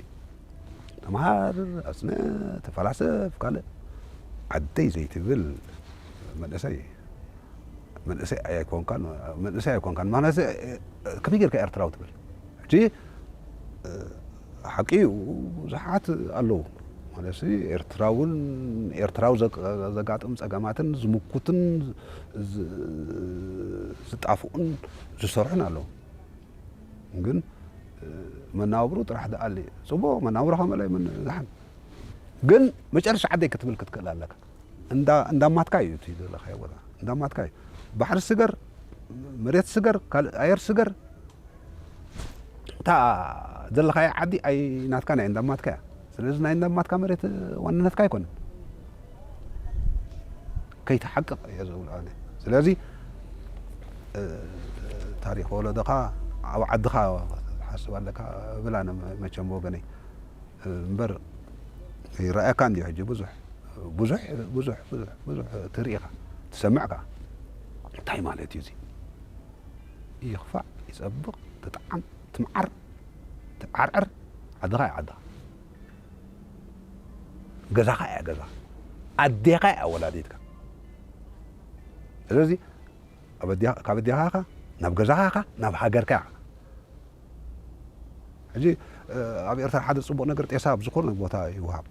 ተምሃር፣ ኣጽንዕ፣ ተፈላሰፍ፣ ካልእ ዓደይ ዘይትብል መንእሰይ መንእሰይ ኣይኮንካን፣ መንእሰይ ኣይኮንካን ማለት ከመይ ጌርካ ኤርትራዊ ትብል? ሕጂ ሓቂ እዩ፣ ብዙሓት ኣለዉ ማለት ኤርትራውን ኤርትራዊ ዘጋጥም ጸገማትን ዝምኩትን ዝጣፍኡን ዝሰርሑን ኣለዉ። ግን መናብሩ ጥራሕ ደኣሊ ጽቡቕ መናብሩ ከመላይ ምን ዝሓን ግን መጨረሻ ዓደይ ክትብል ክትክእል ኣለካ። እንዳማትካ እዩ እቲ ዘለኻዮ ቦታ እንዳማትካ እዩ። ባሕሪ ስገር፣ መሬት ስገር፣ ካልእ ኣየር ስገር፣ እታ ዘለኻዮ ዓዲ ኣይ ናትካ ናይ እንዳማትካ እያ። ስለዚ ናይ እንዳማትካ መሬት ዋንነትካ ኣይኮነን። ከይትሓቅቕ እየ ዝብሎ ኣነ። ስለዚ ታሪኽ ወለዶኻ ኣብ ዓድኻ ሓስብ ኣለካ እብል ኣነ መቸም ብወገነይ። እምበር ይረኣየካ እንዲዩ ሕጂ ብዙሕ ብዙሕ ብዙሕ ብዙሕ ብዙሕ ትርኢ ኢኻ ትሰምዕ ከኣ እንታይ ማለት እዩ እዚ ይኽፋእ ይጸብቕ ትጥዓም ትምዓር ትዓርዕር ዓድኻ እያ ዓድኻ ገዛኻ እያ ገዛ ኣዴኻ እያ ወላዲትካ ስለዚ ካብ ኣዴኻ ኢኻ ናብ ገዛኻ ኢኻ ናብ ሃገርካ ኢኻ ሕጂ ኣብ ኤርትራ ሓደ ጽቡቕ ነገር ጤሳ ኣብ ዝኾነ ቦታ ይወሃብ።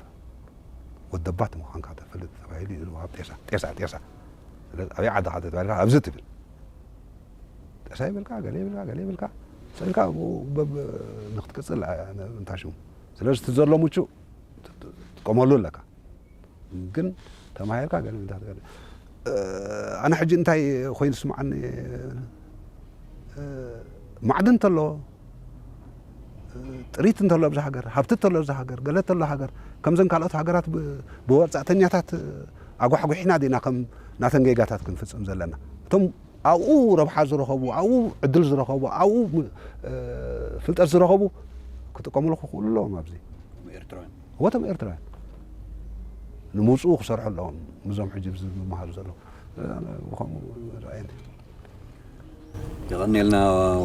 ወደባት ምዃንካ ተፈልጥ ተባሂሉ እዩ ዝወሃብ ጤሳ ጤሳ ጤሳ። ስለዚ ኣበይ ዓዲ ካተ ተባሂልካ ኣብዚ ትብል ጤሳ ይብልካ ገለ ይብልካ ገለ ይብልካ ሰልካ ንክትቅጽል እንታሽሙ ስለዚ እቲ ዘሎ ምቹእ ትጥቀመሉ ኣለካ። ግን ተማሂርካ ገለ ምንታት ገለ ኣነ ሕጂ እንታይ ኮይኑ ስምዓኒ ማዕድን እንተሎ ጥሪት እንተሎ ኣብዚ ሃገር ሃብቲ እንተሎ ኣብዚ ሃገር ገለ እንተሎ ሃገር ከምዘን ካልኦት ሃገራት ብወፃእተኛታት ኣጓሕጉሒና ዲና ከም ናተን ጌጋታት ክንፍፅም ዘለና እቶም ኣብኡ ረብሓ ዝረኸቡ ኣብኡ ዕድል ዝረኸቡ ኣብኡ ፍልጠት ዝረኸቡ ክጥቀምሉ ክኽእሉ ኣለዎም ኣብዚ ኤርትራውያን ወቶም ኤርትራውያን ንምውፅኡ ክሰርሑ ኣለዎም ምዞም ሕጂ ዝመሃሩ ዘለዉ ብከምኡ ርኣየኒ የቐኔልና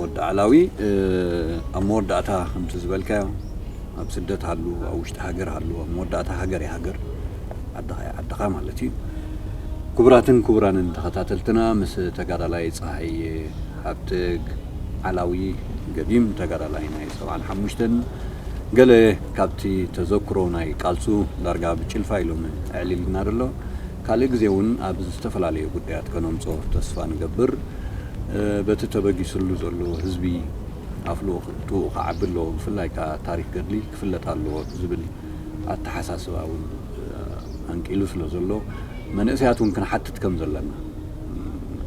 ወዲ ዓላዊ ኣብ መወዳእታ ከምቲ ዝበልካዮ ኣብ ስደት ሃሉ ኣብ ውሽጢ ሃገር ሃሉ ኣብ መወዳእታ ሃገር ሃገር ዓድኻ ዓድኻ ማለት እዩ ክቡራትን ክቡራንን ተኸታተልትና ምስ ተጋዳላይ ፀሃየ ሃብትግ ዓላዊ ገዲም ተጋዳላይ ናይ ሰብዓን ሓሙሽተን ገለ ካብቲ ተዘክሮ ናይ ቃልሱ ዳርጋ ብጭልፋ ኢሎም ኣዕሊልና ደሎ ካልእ ግዜ እውን ኣብ ዝተፈላለዩ ጉዳያት ከነምፅኦ ተስፋ ንገብር በቲ ተበጊስሉ ዘሎ ህዝቢ ኣፍልኡ ክዓቢ ኣለዎ ብፍላይ ከዓ ታሪክ ገድሊ ክፍለጥ ኣለዎ ዝብል ኣተሓሳስባ እውን ኣንቂሉ ስለ ዘሎ መንእሰያት እውን ክንሓትት ከም ዘለና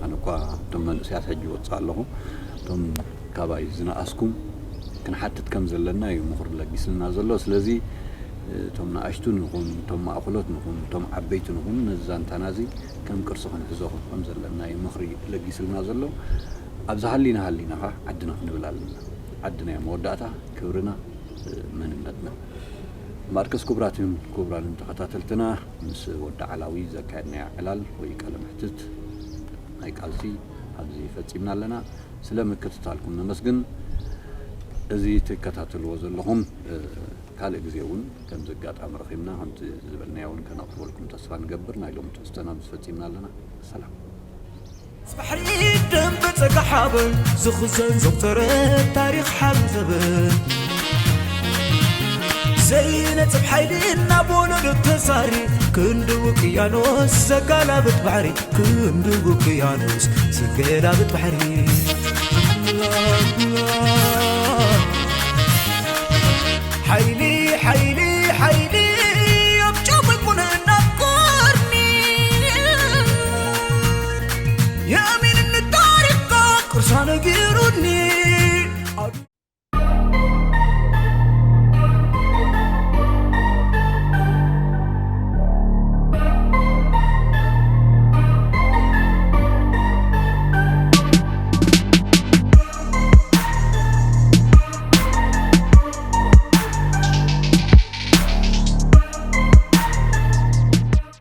ኣነ እኳ እቶም መንእሰያት ሕጂ ወፅእ ኣለኹ እቶም ካባይ ዝነኣስኩም ክንሓትት ከም ዘለና እዩ ምኽሪ ለጊስልና ዘሎ ስለዚ እቶም ንኣሽቱ ንኹን እቶም ማእኸሎት ንኹን እቶም ዓበይቲ ንኹን ነዚ ዛንታና እዚ ከም ቅርሲ ክንሕዞ ከም ዘለና እዩ ምኽሪ ለጊስልና ዘሎ ኣብዚ ሃሊና ሃሊና ኸዓ ዓድና ክንብል ኣለና ዓድና እያ መወዳእታ ክብርና መንነትና ማርከስ ክቡራትን ክቡራንን ተኸታተልትና ምስ ወዲ ዓላዊ ዘካየድናዮ ዕላል ወይ ቃለ ምሕትት ናይ ቃልሲ ኣብዚ ፈጺምና ኣለና ስለ ምክትታልኩም ነመስግን እዚ ትከታተልዎ ዘለኹም ካልእ ግዜ እውን ከምዚ ኣጋጣሚ ረኺብና ከምቲ ዝበልናዮ እውን ከነቕርበልኩም ተስፋ ንገብር ናይ ሎሚ ትሕዝቶና ምስ ፈጺምና ኣለና ሰላም ባሕሪ ደንበ ጸጋ ሓበን ዝኽዘን ዘቑጸረ ታሪኽ ሓብ ዘበን ዘይነጽፍ ሓይሊ ናብ ወለዶ ተዛሪ ክንዲ ውቅያኖስ ዘጋላብጥ ባሕሪ ክንዲ ውቅያኖስ ዘገላብጥ ባሕሪ ሓይሊ ሓይሊ ሓይሊ ኣብ ጨመቁን ናብ ቀርኒ የኣሚንኒ ታሪኽካ ቅርሳ ነጊሩኒ